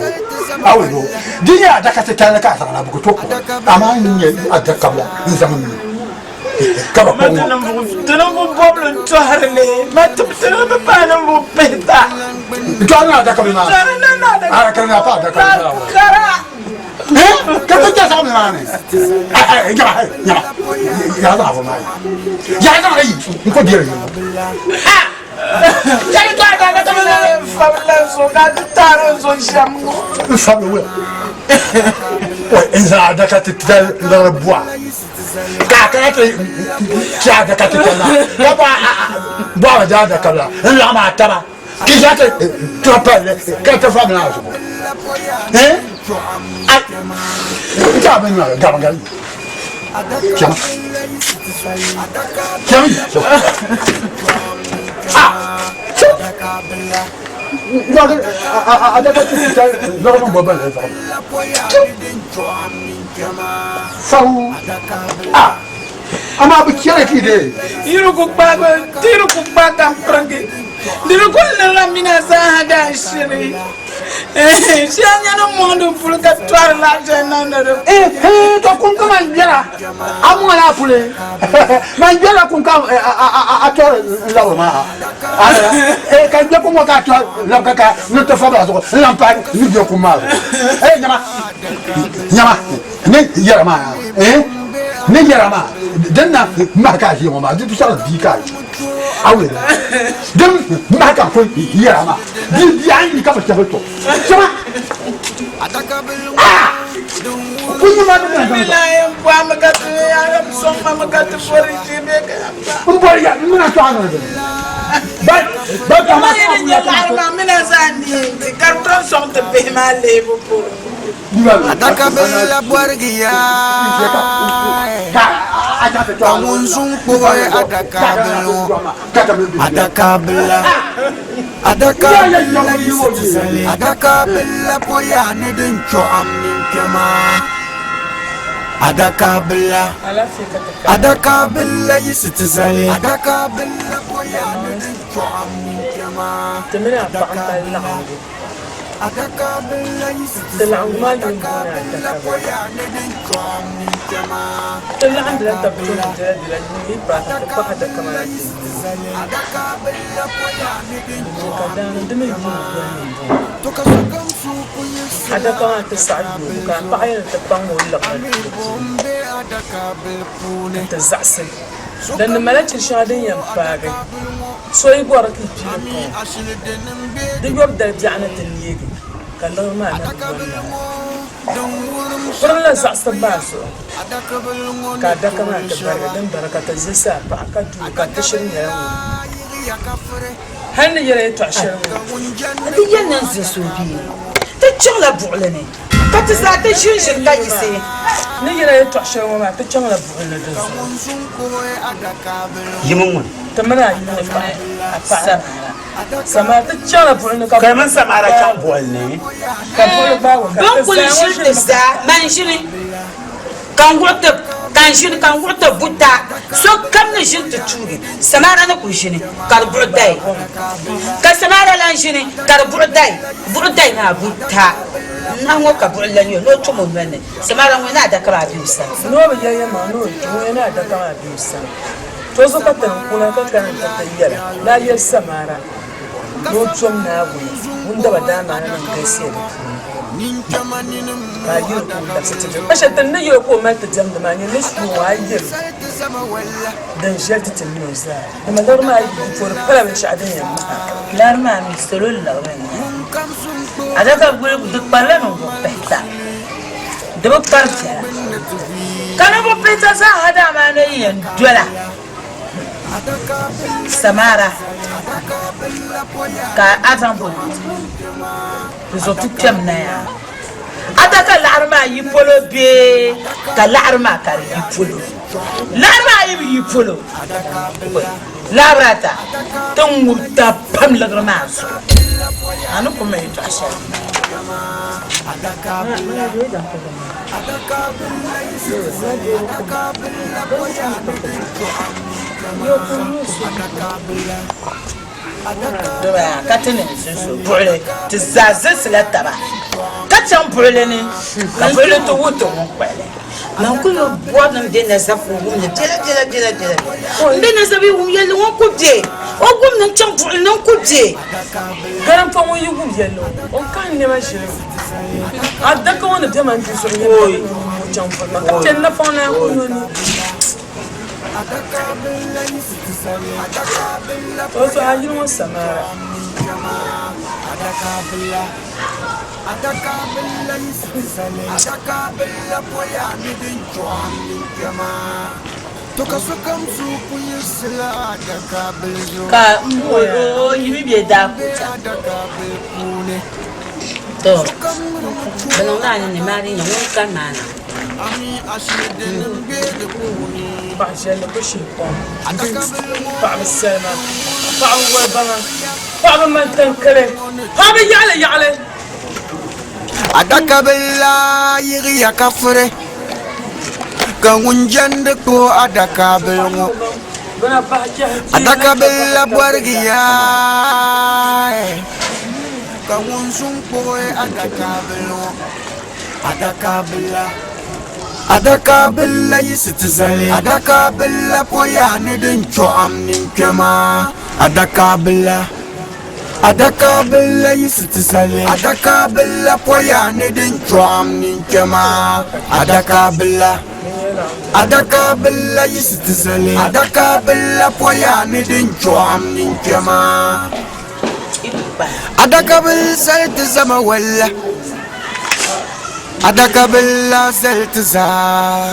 a wuli o di nyɛ adaka titali ka a zaŋ na bi ku tooi kpuɣili amaa n nyɛ adaka bila n zaŋ n nuu ka bi kpuɣi ŋɔ. Ti ninvuɣ bɔbili n-tɔhiri li, ma tim ti ni bi paai ninvuɣ pihita. N-tɔhiri na adaka maa. N-tɔhiri na na adaka. Ara kari na pa adaka maa. Kara. Eh, ka ti chɛ saɣim maa ni. Ai, nyama, nyama. Ya zaŋ afɔ maa yi. Ya zaŋ yi, n ko diri yi. Ah! Chɛli tɔhi adaka maa ni. N fabila n zuɣu ka ti taari n zuɣu shɛm ŋɔ. N fabila wula. Oi, n zaŋ adaka ti tali liɣiri bɔha. Ka a kana ti chɛ adaka titali maa, ka bɔhi ba di adaka la n-laɣim a taba ka ʒiya ti tuhi palli ka ti fa maa zuɣu. Ai, n ti a bini maa gabiŋ gabi chama chama ah adaka titali liɣiri bɔ bala zuɣu. Fahu a amaa bi chɛri ti dee. Yiri ku gbaagi ti yiri ku gbaagi ka n pirigi di di kuli niŋla mina zaaha daa shiri shɛli nya ni mɔŋdi puli ka tɔri laɣ shɛli niŋdi di Eh, to kun ka man gbɛra a mɔŋla a puli man gbɛra kun ka a tɔri labiri maa eh ka gbɛ kun ŋɔ ka a tɔri labi ka ka ni ti fabila zuɣu n lan pahi ni gbɛ kun maa zuɣu eh nyama Nyama, ni yɛra maa, eh, ni yɛra maa, din na mahi ka a ʒiya ŋɔ maa, di shɛli bia ka a ʒi. A wuli din mahi ka n kuli yɛra maa, di bia n yi ka bi shɛbi to. Shɛba, ah, ku nyɛ ma din n bɔri ya, n mina tɔɣa niŋ dini. Ba, ba tɔɣa maa. Adaka bila bɔrigiya ka ŋun zuŋ kpuɣi adaka bili ŋɔ adaka bila adaka bila yiɣisi ti zali adaka bila poya ni din chɔɣim mini kpɛma adaka bila adaka bila yiɣisi ti zali adaka bila poya ni din chɔɣim mini kpɛma adaka bila. Ti laɣingu maa yuli booni Adakabila. Ti laɣindila tab tumdi dila dila yuun yi paai ka ti kpahi adaka maa na ti yuli. Di ka daani di mi yuun boli ni m-bɔŋɔ. Adaka maa ti saɣi yoobu ka a paɣa yɛli ni ti kpaŋmi o liɣiri di puuni ka ti zaɣisi li. Din ni mali chiri shɛŋa din yɛn paagi. So yi bɔri ka yi piiri pɔŋ, di yɔbu dali biɛɣu ni ti neegi ka liɣiri maa na bi yɔri naai. Pirinla zaɣisiri maa zuɣu ka adaka maa ti barigi din bara ka ti zilisi a paɣa ka duui ka di shiri nyɛla ŋuni hal ni yɛla yɛtɔɣ shɛli ŋɔ. Di yɛli ni n zilisi o bee? Ti chaŋla buɣili ni. Ka ti zaa ti ʒinʒini ka yiɣisi. Ni yɛla yɛtɔɣ shɛli ŋɔ maa, ti chaŋla buɣim ni di zuɣu. Yi mini ŋuni? Ti mini a yili ni paɣa, a paɣa Samara. Ti chaŋla buɣim ni ka. Ka yi mini Samara chaŋ buɣim ni? Ka buɣili gbaagi o ka Bɛ ni ti kuli zaa ŋɔ ʒini ti ʒini zaa, man ʒini ka n wuɣi ti, ka n ʒini ka n wuɣi ti buta, sokam ni ʒini ti tuugi, Samara ni kuli ʒini ka di buɣi dayi, ka Samara lan ʒini ka di buɣi dayi, buɣi dayi maa buta. Nahu ŋɔ ka buɣili lan nyɛ o ni o tom o noli ni, Samara ŋun ni adaka maa be o sani. Ni o bi yɛli yɛlimaŋli ni o kpi, ŋun yɛn ni adaka maa be o sani. To zuɣu ka ti ni kuna ka kana nti ti yɛla ni a yɛli Samara ni o tom Naawuni ŋun daba daamaana nim galisiya di puuni, ka a yɛl o ka o labisi ti dini. Bashɛli ti ni yɛl o ka o mali ti diɛmdi maa nyɛ ni suhu ŋɔ a yɛl o din ʒiɛli ti ti min o zaa, dama liɣiri maa yi di po di pala binshɛɣu din yɛn maha. Lari maa mi salo liɣiri n-nyɛ adaka guli di kparila ninvuɣ pihita. Di bi kpari biɛla. Ka ninvuɣ pihita zaa ha daa maa ni yɛn dola Samara ka a zaŋ boli di zuɣu ti kpɛm na yaa. Adaka laɣiri maa yi polo bee ka laɣiri maa ka di yi polo? Laɣiri maa yi bi yi polo, laɣiri ata ti ŋubi tab pam liɣiri maa zuɣu. A ni ku mi yɛtɔɣ shɛli. Dɔbaya ka ti niŋ sunsu buɣili ti zaa zilisi la taba ka chaŋ buɣili ni ka buɣili ti wuhi ti ŋun kpuɣili. Man kul bi bɔri ni m be Nazab ka o wum li biɛla biɛla biɛla biɛla. M be Nazab yi wum yɛlli ŋɔ n-ku be, o gum ni n chaŋ buɣili ni n-ku be. Garimpa ŋun yi wum yɛlli ŋɔ, o ni kahi nɛma ʒili mi. Adaka ŋɔ ni be man bia zuɣu nyɛla ŋun o chaŋ buɣili maa ka chɛ napaŋ naa ku nyo ni. O zuɣu a yili ŋɔ Samara. Ka o yi mi bɛ daa ku chaŋ. To, bɛ niŋ a ni ni maa di nyɛ ŋun kani maa na. Paɣa viɛlli ku shihi kom, paɣaba salima, paɣaba woli baŋa, paɣaba mantankali, paɣaba yaɣali yaɣali. Adaka bila yiɣiya ka furi, ka ŋun jɛndi kpuɣi adaka bili ŋɔ. Adaka bila bɔrigiya, ka ŋun zuŋ kpuɣi adaka bili ŋɔ. Adaka bila, adaka bila yiɣisi ti zali. Adaka bila poya ni din chɔɣim ninkpɛma. Adaka bila, adaka bila yiɣisi ti zali. Adaka bila poya ni din chɔɣim ninkpɛma. Adaka bila, adaka bila yiɣisi ti zali. Adaka bila poya ni din chɔɣim ninkpɛma. Adaka bil zali ti zama walla. Adaka bil la zali ti zaa.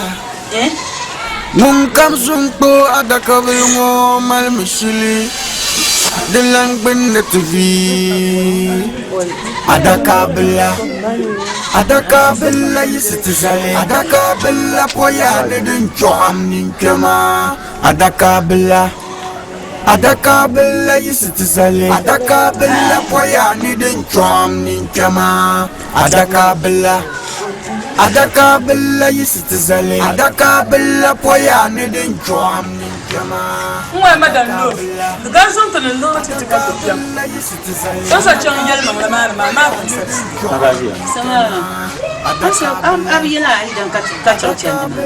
Ŋun kam zu n-kpuɣi adaka bil ŋɔ malimi shili di lan gbunni ti vi. Adaka bil la, adaka bil la yiɣisi ti zali. Adaka bil la poya ni din chɔɣim ninkpɛma. Adaka bil la. Adaka bila yiɣisi ti zali. Adaka bila poya ni din chɔɣim ninkpɛma. Adaka bila. Adaka bila yiɣisi ti zali. Adaka bila poya ni din chɔɣim ninkpɛma. N ŋɔ madam lo, di daa zaŋ ti ni liɣiri ti ti ka ti kpɛm. Ka sa chaŋ yɛlimaŋli maa ni maa, maa bin sabisi. A bi yɛli a yidan ka chaŋ chandi maa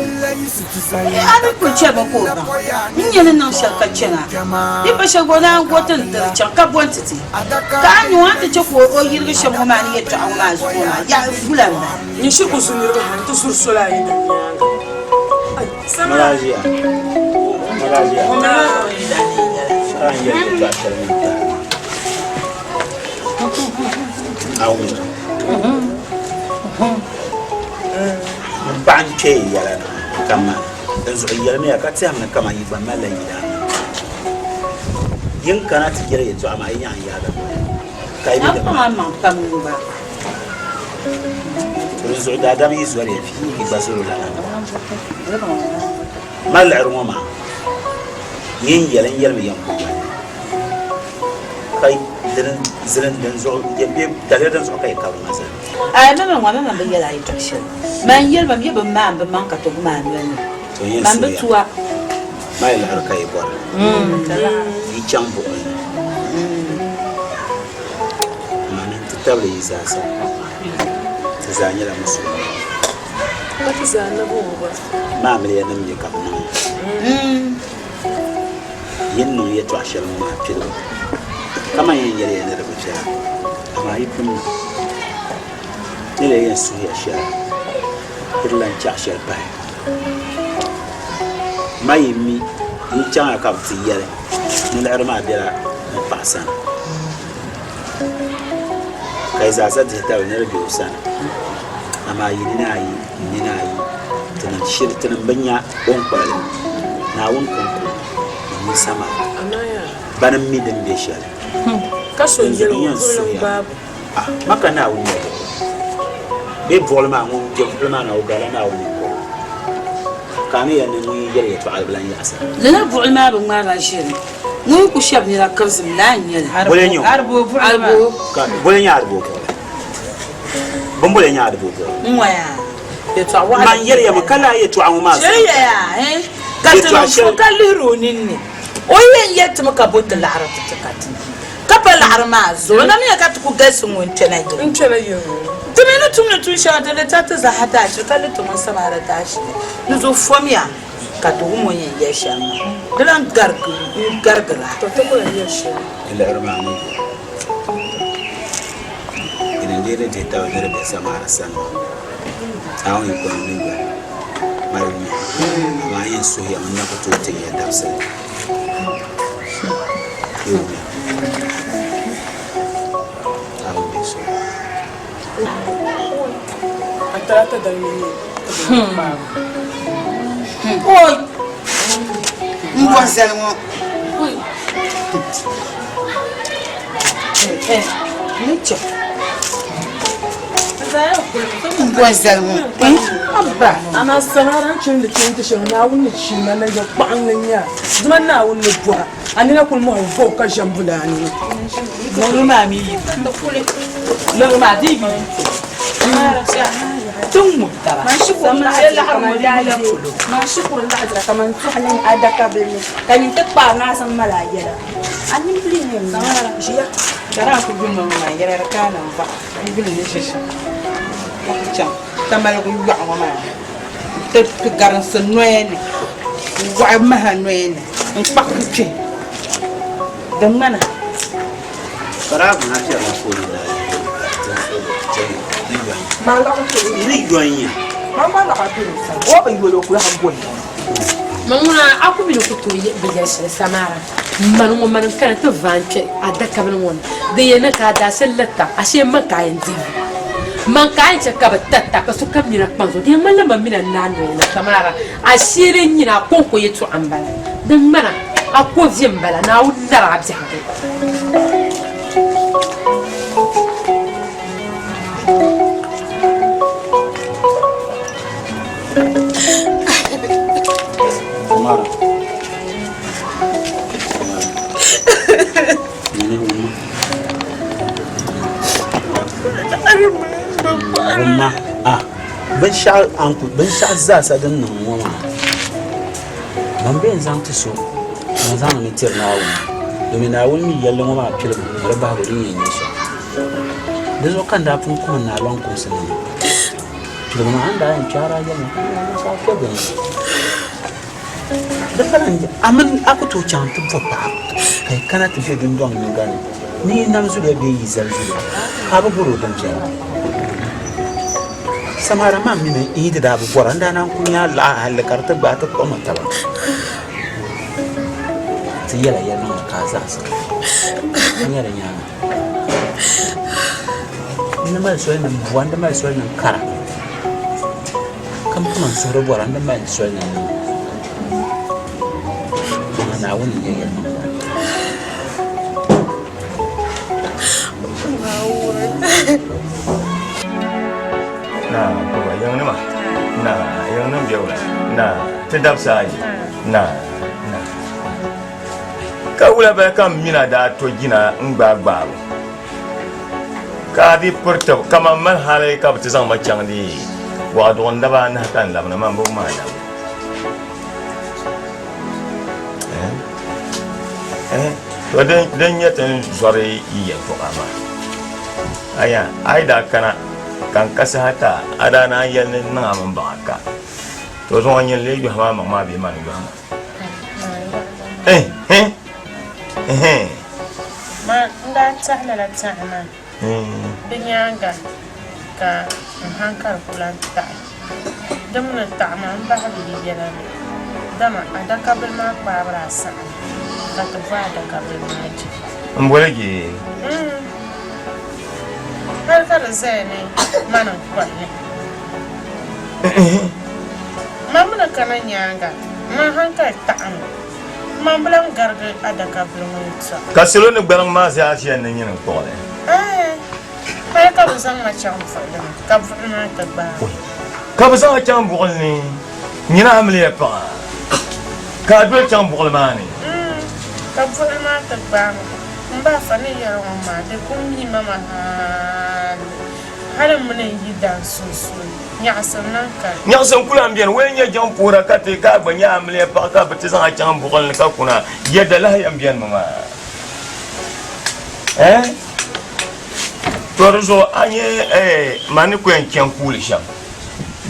ni? A ni kuli chɛmi ka o baŋ n nyɛ ni niŋ shɛli ka chana. Di pa shɛli ka o naan go ti ni ti di chaŋ ka bo n-ti ti. Ka a ni o a ni ti chɛ ka o yirigi shɛm ŋɔ maa ni yɛtɔɣa ŋɔ maa zuɣu ŋɔ maa, yaha wula m-bala? Nyin shiri ku zu niriba ha nti zuri soli a yidan nyaaŋa. Samara. M paɣa n-kpe yi yɛla ni ka ma, dinzuɣu yɛlimiya ka tɛhimi ni kaman yi gba malila yidana. Yi ni kana ti yɛli yɛtɔɣa maa, yi nyaŋ yaagi noli ka yi mi di maani. To di zuɣu daadam yi zɔri ya vi, yi gba zɔr o lala. Mali liɣiri ŋɔ maa, yi ni yɛli n yɛlimi yɛn ku doli ka dini zilim din zuɣu bee daliri din zuɣu ka yi kabiri ma zali. Ai mama ŋɔ mama bi yɛli a yɛtɔɣ shɛli. Man yɛli ba mi bi maan bi maŋ ka ti gum a noli ni. To n yɛn Man bi suhuya. tu a. Mali liɣiri ka yi bɔri. Yi chaŋ buɣili ni. Mani n-ti tabili yi zaasa. Ti zaa nyɛla musulinima. Ka ti zaa nabi o gba. Maa amiliya nim mi ka bɛ niŋ ya. Yi ni niŋ yɛtɔɣ shɛli ŋɔ maa piligu, kaman yɛn yɛli ya ni di bi viɛla, amaa yi pun niŋ. Ni lee yɛn suhi ya shɛli, yi di lan chaɣ shɛli pahi. Ma yi mi yi chaŋya ka bɛ ti yɛli ni liɣiri maa bela n paɣ sani, ka yi zaasa dihi tabili ni di be o sani, amaa yi nini ayi n nini ayi, tinim shiri tinim bi nya o ni kpuɣi li, Naawuni kɔŋko ni ŋun samaara, bana m-mi din be shɛli. Dinzuɣu n yɛn suhi ya, Ah, ma ka Naawuni nya buɣili bee buɣili maa ŋun je buɣili maa na o garila Naawuni ninkurugu ka a ni yɛli ni ŋun yi yɛli yɛtɔɣa di bi lan yaɣisira. Lala buɣili maa bi ŋmarila ʒiri. Ŋun yi ku shɛb nira kibizim laa n-nyɛ li. Boli n-nyɛ o. Aliboo. Ka boli n-nyɛ aliboo buɣili. Bini boli n-nyɛ aliboo buɣili. N waya. Yɛtɔɣ waɣila. Man yɛli ya mi ka lala yɛtɔɣa ŋɔ maa zuɣu. Cheliya yaa, eh, ka ti niŋ fo ka lihiri o ninni. O yɛn yɛli ti mi ka bo ti laɣiri ti ti ka ti yi. Ka pa laɣiri maa zuɣu, na mi ya ka ti ku galisi ŋun kpɛna yili. N kpɛna yili ŋɔ. Ti mi ni tumdi tuun shɛŋa din di tari ti zaaha daashili, ka li ti ŋun samaara daashili. Di zuɣu fomiya ka ti wum o ni yɛn yɛli shɛm maa. Di lan garigi n-garigira. Tɔ, ti ku lan yɛli shɛli. Di liɣiri maa ni yoli. Di ni deei di dihi tabili ni di be samaara sani maa, Naawuni yi kɔŋ ni yoli mali nya, amaa n yɛn suhiya mi n na ku tooi tin ya dabisili. N bɔri zali ŋɔ. N bɔri zali ŋɔ. Amaa samara n chimdi chimdi shɛŋa Naawuni ni chima na yɛ kpaɣinli n-nyɛ a. Dima Naawuni ni bɔra. A nina kuli mɔhi vooi ka ʒe m-buli a nini. Liɣiri maa mi yi kuli. Liɣiri maa di yi ti ŋubi taba. Shee laɣiri ŋɔ di yila polo. Man shikuru laɣidira ka man tɔhi niŋ adaka bili ni ka nyin ti kpaari ni a zaŋ mali a yɛla. A nini pili nyɛ m Ʒiya ka daa ku yuli ma ŋɔ maa yɛla di kaana n va n yuli ni ʒi shɛm ka ku chaŋ tamaligu yɔɣu ŋɔ maa ti garinsi noya ni n-wɔɣi maha noya ni n-kpaɣi kpe di ŋmana. Man ŋuna a ku mi ni ku tooi bi yɛli shɛli Samara mani ŋɔ mani n-kana ti vaai n-kpe adakabili ŋɔ ni din yɛn niŋ ka a daashili la tam ashee man ka a yɛn dihi li. Man ka a yɛn chɛ ka bɛ tarita ka sokam nina kpaŋ zuɣu di yɛn ŋmanila man mini a naa noya ni Samara ashee din nyini a kɔŋko yɛtɔɣa m-bala din ŋmana a ko vi m-bala Naawuni nari a biɛhigu. Samara. Samara. Nyini wumma. Wumma. Ah, binshɛɣu anku binshɛɣu zaasa din niŋ ŋɔ maa. Ban bɛ n zaŋ ti so ban zaŋdi mi tiri Naawuni domin Naawuni mi yɛlli ŋɔ maa piligu ni di bahigu din yɛn nyɛ shɛm. Di zuɣu ka n daa pun kuhi n naa lɔŋ kumsi ni ŋɔ. Piligu maa a ni daa yɛn kpɛhiri a yɛli ma ka n daa niŋ ka a kpe bini. Di pala n a mini a ku tooi chaŋ nti bo paɣa ka yi kana ti be dundɔŋ yinga ni ni yi nam zuliya bee yi zali zuliya ka a bi bɔr o din viɛla. Samara maa mi ni n yi ti daa bi bɔra n daa naan ku nya a laɣa halli ka di ti gbaai ti kpuɣi ma taba. Ti yɛla yɛlimaŋli ka a zaɣisi ka nya di nyaaŋa. N ni mali soli ni m bua, n di mali soli ni n kara. Ka m pun n suhuri bɔra n di mali soli ni n niŋ. Amaa Naawuni n-nyɛ yɛlimaŋli. Naawuni. Na kuma yiŋnima na yiŋnim bɛ wula na ti dabisa ayi na na ka wula bala ka m mina daa to jina n gbaai gbaabu ka a bi piri tib kaman mali hali ka bi ti zaŋ ma chaŋ di waɣaduɣu n daba anahi ka n labina man bi wum a labu To din nyɛ ti ni zɔri yi yɛltɔɣa maa, aya a yi daa kana ka n ka saha ti a, a daa naan yɛli ni n niŋ a mini baŋ a ka. To zuŋɔ nyini lee yɔhi ma a maŋ maa bee mani yɔhi ma? Ma n daa tɛhi lala tɛha maa, di nyaaŋa ka n haŋkali ku lan taɣi. Di mi ni taɣi ma m-bahi bi yi yɛla ni, dama adakabili maa kpaabu daa saɣim ka ti bo adakabili maa je. M boli je? Hal ka di zaya ni mani n-kɔhi li. Man mi ni kana nyaaŋa, man haŋkali taɣimi. Man bi lan garigi adakabili ŋɔ yɛtɔɣa. Ka salo ni gbaliŋ maa zaa ʒiya ni nyini n-kpuɣi li. Ɛɛh! Hali ka bɛ zaŋ ma chaŋ buɣili ni, ka buɣili maa ti gbaai ma. Ka bɛ zaŋ a chaŋ buɣili ni, nyini amiliya paɣa, ka a doli chaŋ buɣili maa ni. Ka buɣili maa ti gbaai ma. M ba afa ni yɛli ŋɔ maa, di kul mi ma maa hali, hali m mini n yidan sunsuuni, nyaɣisim lan kani. Nyaɣisim ku lan beni. Wee n-nyɛ jiŋ puhira ka ti ka a gba nyɛ amiliya paɣa ka bɛ ti zaŋ a chaŋ buɣili ni ka kuna, yɛda lahi yɛn benimi maa. Eh? To di zuɣu a nyɛ ma ni ku yɛn chani kuuli shɛm.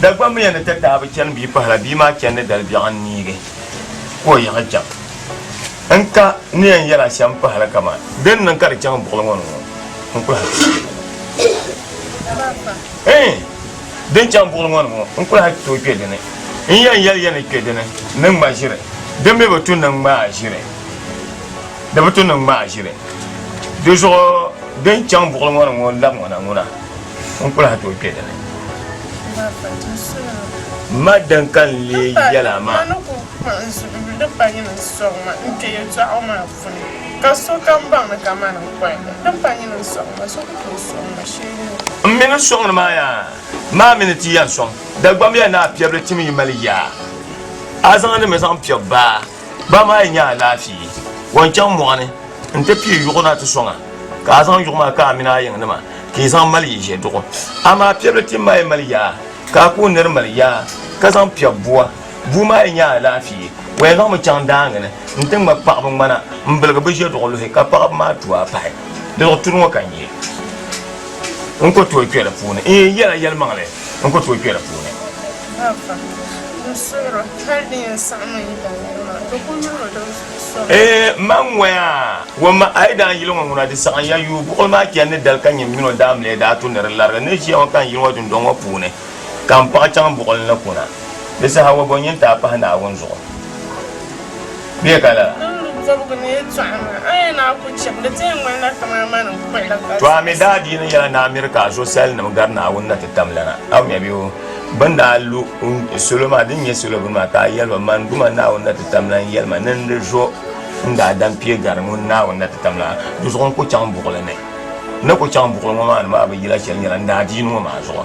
Dagbaŋ mi yɛn ni ti taai bi chani bia pahila bia maa chani ni dali biɛɣu n-neegi ka o yiɣi chaŋ. N ka ni yɛn yɛla shɛm pahila kaman din niŋ ka di chaŋ buɣili ŋɔ ni ŋɔ n kuli hal ti tooi kpe dini. Ɛɛn! Din chaŋ buɣili ŋɔ ni ŋɔ n kuli hal ti tooi kpe dini. N yɛn yɛli ya ni kpe dini ni ŋma ʒiri. Din mi bi tu ni ŋmaa ʒiri. Di bi tu ni ŋmaa ʒiri. Di zuɣu din chaŋ buɣili ŋɔ ni ŋɔ labi ŋɔ na ŋuna n ku lahi tooi kpe di ni. Ma din ka n lee yɛl a maa. M mi ni sɔŋdi maa yaa, maa mi ni ti yɛn sɔŋ. Dagbamb ya ni a piɛbili tim yi mali yaa, a zaŋdimi zaŋ piɛb baa. Ba maa yi nya alaafee, o ni chaŋ mɔɣu ni nti pii yuɣu na ti sɔŋ a, ka a zaŋ yuɣu maa ka a mini a yiŋnima ka yi zaŋ mali yi ʒe duɣu. Amaa piɛbili tim maa yi mali yaa, ka a ku nir mali yaa, ka zaŋ piɛb bua, bua maa yi nya alaafee, o yɛn zaŋmi chaŋ daaŋa ni nti ŋma paɣiba ŋmana m-biligi bɛ ʒe duɣu luhi, ka paɣiba maa tu a pahi. Di zuɣu turi ŋɔ ka n ye. N ku tooi kpe di puuni. N yɛn yɛla yɛlimaŋli, n ku tooi kpe di puuni. Ee, man ŋɔya, wamma a yi daa yili ŋɔ ŋuna di saɣim ya yuui buɣili maa chani ni dali ka nyini min o daa mili daa tu ni di larigi ni ʒiya ŋɔ ka n yili ŋɔ dundɔŋ ŋɔ puuni ka m paɣa chaŋ buɣili ni kuna. Di saha ŋɔ bɔ nyini ti a pahi Naawuni zuɣu bee ka lala? To a mi daa dii ni yɛla ni a miri ka a zo salinima gari Naawuni na ti tam lana, a bi nya bee o? Bɛ ni daa lu salo maa, din nyɛ salo bini maa, ka a yɛli ba, Man Duuma Naawuni na ti tam lan yɛli ma ni n di zo n daadam pia gari ŋun Naawuni na ti tam la, di zuɣu n ku chaŋ buɣili ni. N ni ku chaŋ buɣili ŋɔ maa ni maa bi yila shɛli nyɛla n daadiini ŋɔ maa zuɣu.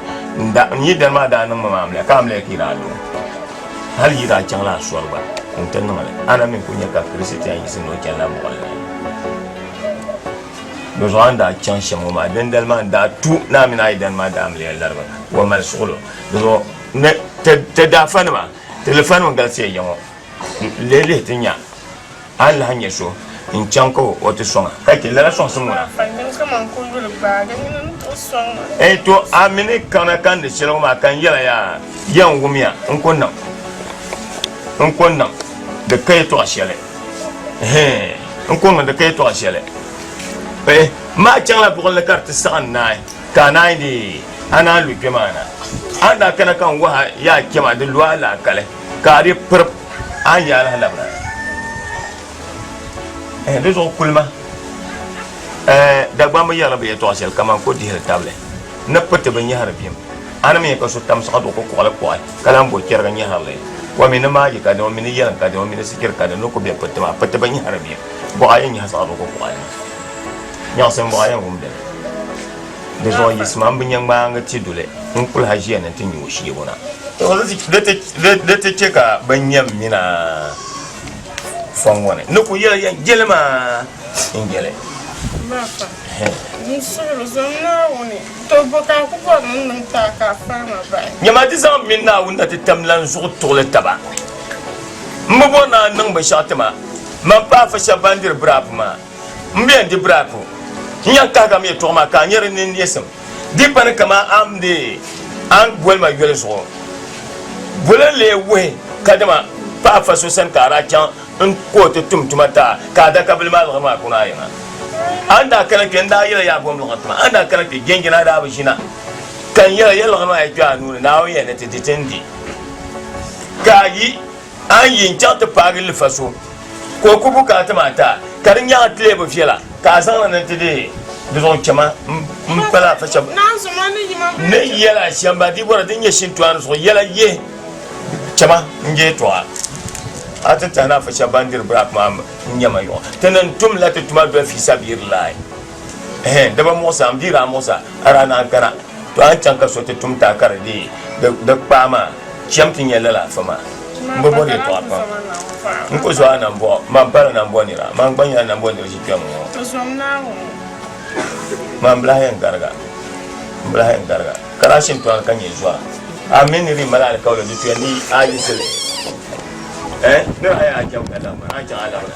N yi dali maa daa niŋ ma maa amiliya, ka amiliya ka yi daa lu. Hal yi daa chaŋla asɔri gba nti niŋ li, a na mi n-ku nya ka Kirisitian yiɣisi ni o chanila buɣili ni. Di zuɣu a ni daa chaŋ shɛm ŋɔ maa, dindali maa n-daa tu ni a mini a yidana maa daa amiliya lariba wa mali suɣilo. Di zuɣu ni ti daafanima, ti lifanima galisiya ya ŋɔ, lihi lihi ti nya a ni lahi nya so n-chaŋ ka o ti sɔŋ a, ka chɛ lala sɔŋsim ŋɔ na. Ee to a mi ni kana ka n di shɛli ŋɔ maa ka n yɛla yaa, yɛn wumya n ku niŋ, n ku niŋ di ka yɛtɔɣ shɛli. Ɛhɛn, n ku niŋ di ka yɛtɔɣ shɛli. Ee, maa chaŋla buɣili ni ka di ti saɣim naai, ka a naai deei a naan lu kpe maa na. A ni daa kana ka n wahi a yaa kpe maa, di lu a laakali ka a di pirib a ni yaa lahi labina. Ɛhɛn, di zuɣu kulima, ɛɛ, Dagbamba yɛrila bɛ yɛtɔɣ shɛli kaman ko dihiri tabili ni piti bi nyɛhiri bim. A ni mi ka so tam saɣiduɣu ku kɔɣili kɔɣi ka lahi bo chɛriga nyɛhiri li, o mi ni maaji ka dini, o mi ni yɛlim ka dini, o mi ni sichiri ka dini ni ku be piti maa, piti bi nyɛhiri bim. Bɔɣa yɛn nyɛhi saɣiduɣu ku kɔɣili maa. Nyaɣisim bɔɣa yɛn wum dini. Di zuɣu yiɣisima m bi nya ŋmaangi ti duli n kuli ha ʒiya ni nti nya o sheebu na. Di ti chɛ ka bɛ nya m mini a fɔŋ ŋɔ ni ni ku yɛli ya jɛli maa n-jɛli. Mafa, n suhiri zom Naawuni, to bɔ ka n ku bɔri ni n niŋ ti a ka a faai ma bahi? Nyama ti zaŋ m mini Naawuni na ti tam lan zuɣu tuɣili taba. M bi bɔri ni a niŋ binshɛɣu ti ma. Man paai fa shɛba ban diri birapu maa. M bi yɛn di birapu. N yɛn kahigami yɛtɔɣa maa ka a nya di ninneesim. Di pani kaman a ni deei a ni boli ma yoli zuɣu. Boli n-lee wuhi kadama paɣ fa so sani ka a daa chaŋ n-ku o ti tum tuma ti a, ka adakabili maa liɣiri maa kuni a yiŋa. A ni daa kana kpe, n daa yɛla yaa bom liɣiri ti ma. A ni daa kana kpe, jɛnjɛna daa bi ʒina, ka n yɛla ya liɣiri maa yi kpe a nuu ni, Naawuni yɛli ni ti di ti ni di. Ka a yi a ni yi n-chaŋ ti paagi lifa so ka o ku bukaata maa ti a, ka di nyaŋ ti leei bi viɛla, ka a zaŋ li ni ti deei di zuɣu chama m-pali a fa shɛba ni yɛl a shɛm ba di bɔra din nyɛ shintɔɣani zuɣu yɛla yihi chama n-je yɛtɔɣa. A ti tahi ni a fa shɛba ban diri birapu maa n-nyɛ ma yuɣu. Ti ni tumla ti tuma doli fiisabiirilahi. Ɛhɛn, di bi muɣisi a, m biiri a muɣisi a, a daa naan kana. To a ni chaŋ ka so ti tum ti a ka di deei di kpaa maa, cham ti nya lala afa maa. M bi bɔri yɛtɔɣa pam. N ku zo a nambɔɣu, man pala nambɔ nira, man gba nyɛla nambɔ nira ʒi kpɛm ŋɔ. Man bi lahi yɛn gariga, m bi lahi yɛn gariga. Ka daa shintɔɣani ka nyɛ zɔra. A mi ni di mali alikauli di tuya ni a yiɣisi li. Eh, nira a yaa chaŋ ka labina, a chaŋ a labina.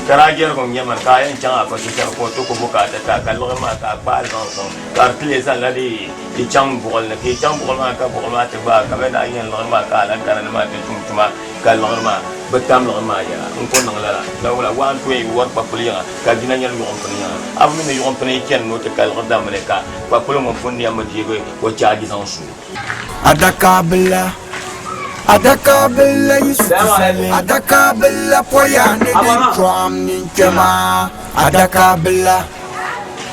Ka daa jɛrigu n-nyɛ man ka a yɛn chaŋ a fa so sani ka o ti ku bukaata ti a ka liɣiri maa ka a kpaai zaŋ sɔŋ ka di ti leei zaŋla di di chaŋ buɣili ni ka yi chaŋ buɣili maa ka buɣili maa ti gbaai ka bɛ daa yɛn liɣiri maa ka a lahi kana ni maa ti tum tuma ka liɣiri maa bi tam liɣiri maa yɛla n ku niŋ lala la wula waa n tooi wari kpakpuli yiŋa ka jina nyɛli yuɣimpini yiŋa a bi mi ni yuɣimpini yi chani ni o ti ka liɣiri dammi ni ka kpakpuli ŋun pun niɛmmi deegi o chaaji zaŋ su o. Adakabila Adakabila yi sali Adakabila poya ni din chɔɣim ninkpɛma Adakabila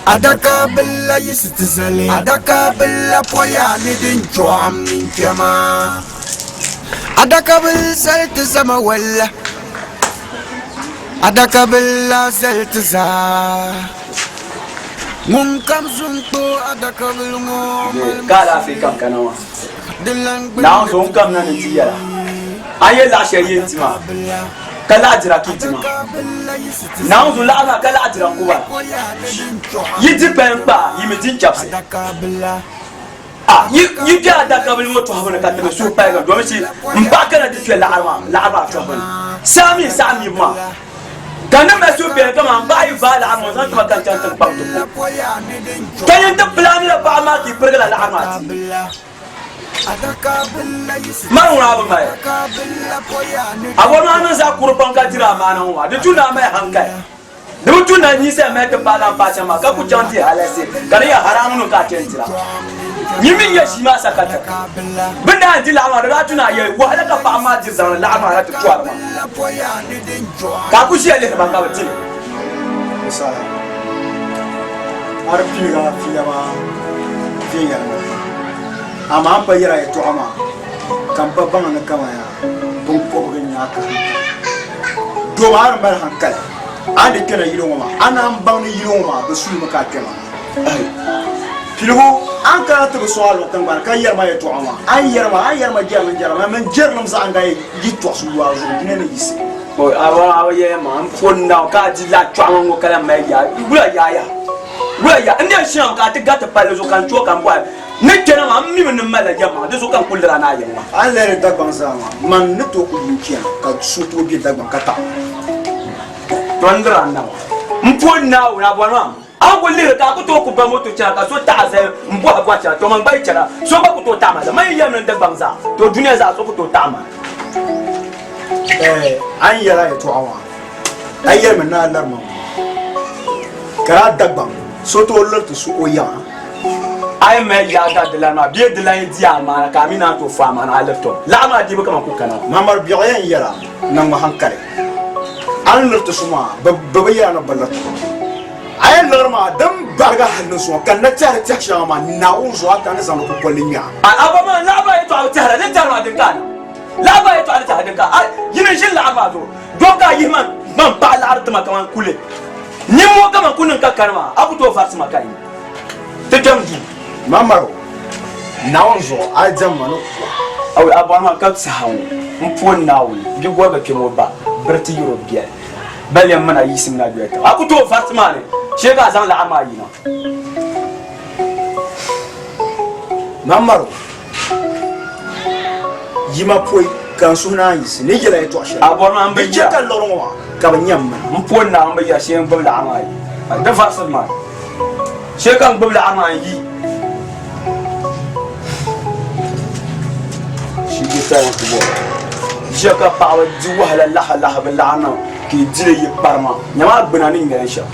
Adakabila yi ti zali Adakabila poya ni din chɔɣim ninkpɛma Adakabil zali ti zama walla Adakabila zali ti zaa Ŋun kam zu n-kpa o adakabili ŋɔ mali Ka alaafee kam kana maa. Di lan gbuni Naawuni zuɣu n kam na ni ti yɛla. A ni yɛli laɣ shɛli yɛn ti maa, ka laɣ dira ka yi di maa. Naawuni zuɣu laɣ maa ka laɣ dira n-ku ba. Yi di kpalim kpaa, yi mi di n-chɛbisi. A yi yi be adakabili ŋɔ tɔhibu ni ka ti mi suhu paligi domichi m paɣa kana ti kpe laɣiri maa laɣiri maa tɔhibu ni. Saa mi n-saɣim mibu maa. Ka n ni mali suhupiɛlli kaman m paɣa yi vaai laɣiri ŋɔ zaŋ ti ma ka n chaŋ tiŋkpaŋ ti ku. Ka nyin ti pilaanila paɣa maa ka yi pirigila laɣiri maa ti. Mani ŋuna a bi mali. A bɔri ni a niŋ zaɣ kurili pam ka diri amaana ŋɔ maa, di tu ni a mali hankali. Di bi tu ni a ninsal mali ti paai lan paai shɛm maa, ka ku chaŋ ti halalisi, ka di nyɛ haraamunima ka a chani dira. Nyin mi nya ʒii maa sakatiri. Bɛ ni daa yɛn di laɣiri maa, di daa tu ni a yɛli, Wahala ka paɣiba maa diri zaŋdi laɣiri maa na ti tɔri ma. Ka a ku ʒiya lihiri ba ka bɛ di li. Di saha a di pilig a fiila maa viɛnyɛliŋga, amaa a ni pa yɛri a yɛtɔɣa maa ka m pa baŋ ni kaman a biŋkɔbigu n-nyɛ a ka hankali. Doo maa a di mali hankali, a ni di kpɛna yili ŋɔ maa, a naan baŋ ni yili ŋɔ maa bi sulimi ka a kpɛ maa. Piligu, a ni kana ti bi sɔŋ a luɣ tiŋgbani ka yɛri ma yɛtɔɣa maa, a ni yɛri ma, a ni yɛri ma jɛrilim jɛra, man mini jɛrilim zaɣ n-daa yi tɔɣisi lu a zuɣu dunia ni yiɣisi. Oi, a bɔri a bi yɛli ma, m poni naawuni ka a di lahi chɔɣima ŋɔ ka lahi mali yaa, wula yaa yaha? Wula yaa? N ni yɛn shɛm ka a ti gariti palli zuɣu ka n chɛ o ka m bɔhi ni kpɛna maa, m mi mi ni m malila yɛlimaŋli, di zuɣu ka n kuli liri a ni a yɛli ma. A ni lihiri Dagbaŋ zaa maa, man ni tooi kuli yi n-chana ka so tooi be Dagbaŋ ka taɣi ma. Tɔ n liri a nawa, m poni Naawuni, a bɔri ma? A ni kuli lihiri ka a ku tooi ku ba moto chana ka so taɣi a zali m-bɔhi bɔhi chana, tɔ man gba yi chana so gba ku tooi taɣi ma zali. Man yi yɛlimi ni Dagbaŋ zaa, tɔ dunia zaa so ku tooi taɣi ma. Ɛɛ, a ni yɛli a yɛtɔɣa maa, a yɛlimi ni a lari ma maa, ka daa Dagbaŋ so tooi liriti so o yiŋa. A yi mali yaa ka di lari maa bee di lan yi di a maana ka a mi naan tooi fo a maana a liriti o. Laɣa maa dibu kaman ku kana. Mamari biɛɣu yɛn yɛla niŋmi hankali. A ni liriti so maa, bɛ bi yɛla ni bɛ liriti o. A yɛn liɣiri maa din barigi hal ni zuŋɔ ka n na tɛhiri tɛhi shɛŋa maa, Naawuni zuɣu a ka ni zaŋdi kukoli ŋme a. A a ba maa laɣibu a yɛtɔɣa bi tɛhira, din tɛhiri maa din ka a na. Laɣibu a yɛtɔɣa ni tɛhira din ka a. Yi ni ʒini laɣiri maa zuɣu, dɔŋ ka a yihi man man paɣa laɣiri ti ma kaman kuli. Nimmoo kaman ku niŋ ka kani maa, a ku tooi varisi ma ka yi. Ti kpɛm duu. Mamaro, Naawuni zuɣu a yi diɛm ma ni kuwa. Awi a bɔri ma ka saha ŋɔ m puhi Naawuni bigɔriba kpɛm o ba biriti yɛr o biɛli ba lɛm mi na yiɣisim na doya tiŋa. A ku tooi variti maa ni shee ka a zaŋ laɣiri maa yina. Mamaro, Yi ma pɔi ka n suhu naan yiɣisi ni yɛla yɛtɔɣ shɛli. A bɔri ma m bi Di chɛ ka liɣiri ŋɔ maa ka bɛ nyam ma. M puhi Naawuni bi yɛra shee n gbibi laɣiri maa yi. Di varisiri maa shee ka n gbibi laɣiri maa n yi. Shigitali n-ku bɔra. Ʒiya ka paɣaba di wahala lahi lahi bi laɣim na ka yi dili yi kparima. Nyama a gbuna ni ŋmɛli shɛm.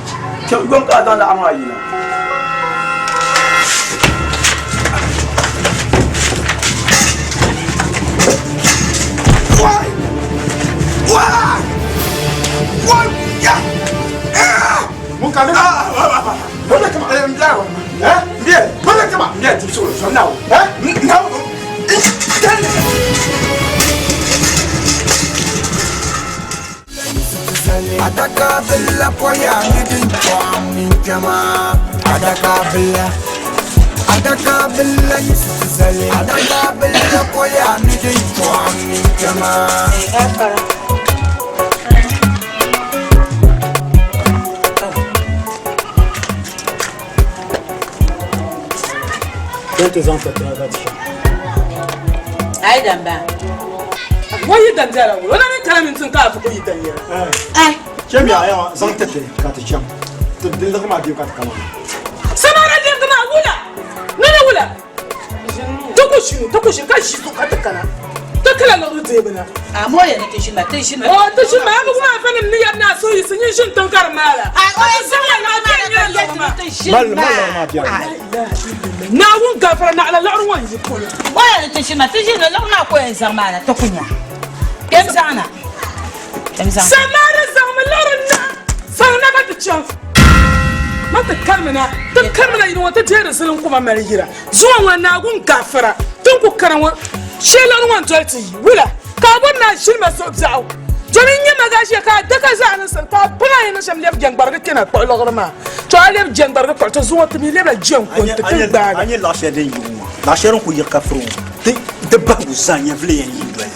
Kpɛm yom ka a zaŋ laɣiri maa yina. Why? Why? Why? Yeah. Ah! Mun ka ah Bole kama eh mbia eh mbia bole kama mbia ti so so now eh now Adaka billa poya nidin chom nin kema Adaka billa Adaka billa yisizali Adaka billa poya nidin chom nin kema Don ti zaŋ tatira ka ti shɛm. Ai dan ba. Wai yi dan jara wala na ni kana min tun ka fi yi dan yɛra. Ai. Chɛ mi a yawa zaŋ tati ka ti chɛm. Ti di liɣiri maa bɛ ka ti kama. Samara lɛbigi maa wula nini wula ti ku ʒini ti ku ʒini ka ʒi zuɣu ka ti kana ti kala liɣiri deebu na. A mo yɛn ni ti ʒini ma ti ʒini ma. O ti ʒini ma a bi wum afa nim ni yɛri ni a suhu yiɣisi nyin ʒini tiŋ ka di maala. A o yɛn zaŋ la liɣiri maa na ka yɛli ti ni ti ʒini Mali mali liɣiri maa biɛri. Naawuni gafara naɣila liɣiri ŋɔ n yi polo. O yɛn ni ti ʒini ma ti ʒini liɣiri maa ka o yɛn zaŋ maa na ti ku nya. Kpɛm zaŋ na. Kpɛm zaŋ. Samara zaŋmi liɣiri na zaŋ na ka ti chaŋ. Ma ti karimina ti karimina yili ŋɔ ti deeri ziliŋ kuma mali yira zuŋɔ ŋɔ Naawuni gafara tin ku kana ŋɔ shee liɣiri ŋɔ n doli ti yi wula ka a bɔri ni a ʒini ma zuɣu biɛɣu domin n nyɛ magaʒia ka a daka zaa ni sani ka a pini a ni niŋ shɛm lɛbi jɛŋgbarigi kpɛna kpuɣi liɣiri maa to a lɛbi jɛŋgbarigi kpuɣi ti zuŋɔ ti mi lɛbila jɛŋko nti ti gbaagi. A nyɛ laɣ shɛli din yi ŋɔ maa laɣ shɛli din ku yiɣi ka furi ŋɔ di bahigu zaa nyɛvili yɛn yi doli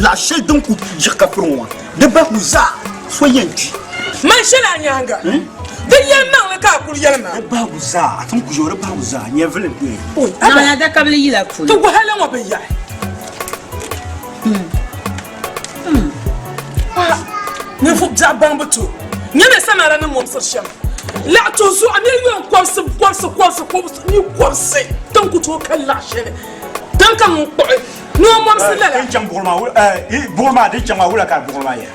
laɣ shɛli din ku yiɣi ka furi ŋɔ maa di bahigu zaa so yɛn kpi. Man shɛli a nyaaŋa di yɛlimaŋli ka a kuli yɛli maa. Di bahigu zaa a ti ku ʒe o di bahigu zaa nyɛvili n-doya. Naɣila dakabili yila polo. Ti wahala ŋɔ bi yaɣi. Ninvuɣ biɛɣu baŋ bi to nyɛ bɛ samara ni mɔmsiri shɛm. Laɣ to zuɣu a mi yɔn kɔbisi kɔbisi kɔbisi kɔbisi ni kɔbisi din ku tooi kali laɣ shɛli din ka ŋun kpuɣi ni o mɔmsi lala. Din chaŋ buɣili maa buɣili maa din chaŋ maa wula ka buɣili maa yɛ?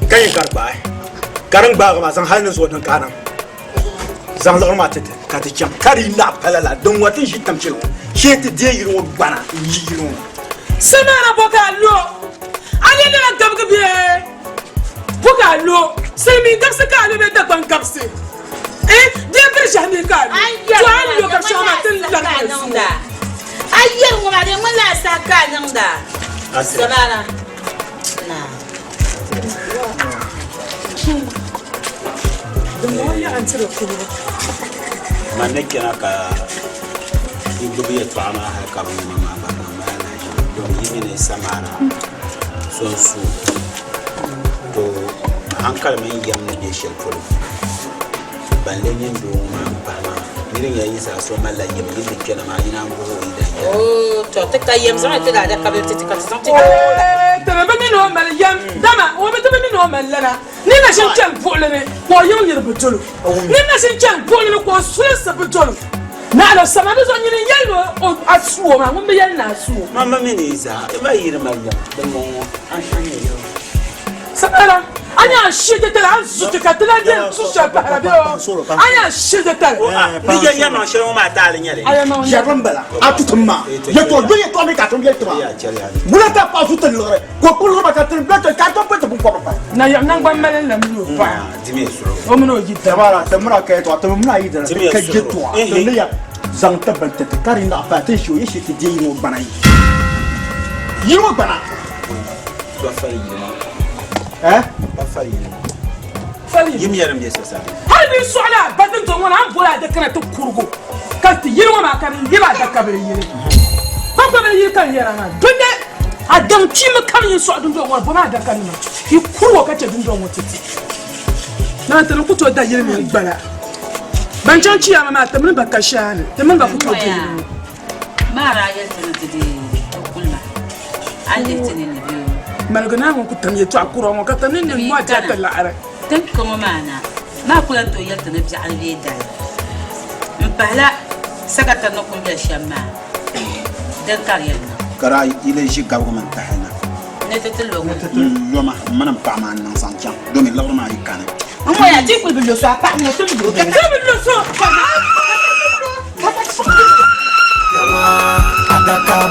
Ka yɛn ka di gbaai ka din gbaagi maa zaŋ hali ni zuɣu din ka a niŋ zaŋ liɣiri maa ti ti ka ti chaŋ ka di yi naɣ pala la din ŋɔ ti ni ʒi tam shɛli ŋɔ shee ti deei yili ŋɔ gbana n-yi yili ŋɔ. Samara bɔ ka a lo a ni lala gabigi bee bɔ ka a lo silimiin gabisi ka a lo bee Dagbaŋ gabisi eh bee biri ʒɛhi mi ka a lo to a ni lo gab shɛŋa maa ti ni larigi li zuŋɔ. A yɛri ŋɔ maa di ŋmanila a saha ka a niŋda Samara naa. Man ni chana ka yi gbubi yɛtɔɣa maa hali ka bi ŋuna maa gba niŋ ma alahichi domi yi mini Samara so n-su to hankali mini yɛm ni be shɛli polo ban lee nyɛ doo ŋɔ maa m-pahi maa niri nyɛla yi zaa so malila yɛm yi ti kpɛna maa yi naan bɔhi o yi dan yɛla. Oo, tɔ ti ka yɛm zaŋ ti daadaka bili ti ti ka ti zaŋ ti Ti bi mi ni o mali yɛm, dama o bi ti bi mi ni o mali lana. Ni na ʒini chani buɣili ni ka o yiŋ niriba dolo. Ni na ʒini chani buɣili ni ka o sulinsi bi dolo. Naɣila sama di zuɣu nyini n-yɛli ni o a su o maa, ŋun bi yɛli ni a su o. Man bi mi ni yi zaa, yi ma yi di mali yɛm, dimbɔŋɔ a nyɛ yɛm. Saɣara, a nya a shi titali, a ni zu ti ka ti lahi beni tu shɛli pahira bee o? A nya a shi titali. Ni yɛn yɛri maŋ shɛli ŋɔ maa taali nyɛli. Yɛrimi m-bala, a tu ti ma yɛtɔɣ yo yɛtɔɣa mi ka a tom yɛli ti ma. Wula ka paɣa zu ti liɣiri, ka o kpuɣi liɣiri maa ka ti bɛ ti ka a tom pili ti biŋkɔbiri pahi. Nayiɣi naŋgban mali la mini o paɣa, o mini o yidana. Samara, ti miri a ka yɛtɔɣa, ti bi mini a yidana ti ka yɛtɔɣa, ti ni ya zaŋ ti bini ti ti ka di naɣ paai ti ni shi o yi shi ti deei yi ŋɔ gbana yi. Yi ŋɔ gbana. Ba fali yili maa. Eh? Ba fali yili maa. Fali yili. Yim yɛri m-be sasani. Hali bi sɔɣila a ba dundɔŋ ŋɔ ni, a ni boli adaka na ti kurigu ka ti yili ŋɔ maa ka di yibi adakabili yili. Kpakpabili yili ka n yɛra maa. Dundɛ a daŋ kpiimba kam yi sɔɣi dundɔŋ ŋɔ ni, bomi adakanima yi kurig o ka chɛ dundɔŋ ŋɔ ti ti. Naa ti ni ku tooi da yili mini gbala. Ban chaŋ chiyaama maa ti mini ba ka shɛha ni, ti mini ba ku tooi da yili ŋɔ. Maa daa yɛli ti ni ti deei ti kuli maa, a ni lihi ti ninni bee? Maligi naa ŋun ku tam yɛtɔɣ kura ŋɔ, ka ti ninni ŋɔ diɛhi ti laɣiri. Tin ka ŋɔ maa na, maa ku lan tooi yɛli ti ni biɛɣuni bee dali. M-pahila sakatari ni kuli yɛli shɛm maa, din ka di yɛn niŋ. Ka daa yi lee ʒi gabigu mini tahili na. Ni ti ti lo ŋɔ. N-lo ma, m mini m paɣa maa n-niŋ zaŋ chaŋ, domi liɣiri maa yi kani. N ŋɔya ti kuli bi lo so, a paɣa ŋɔ ti bi lo. Ti bi lo so! Adaka.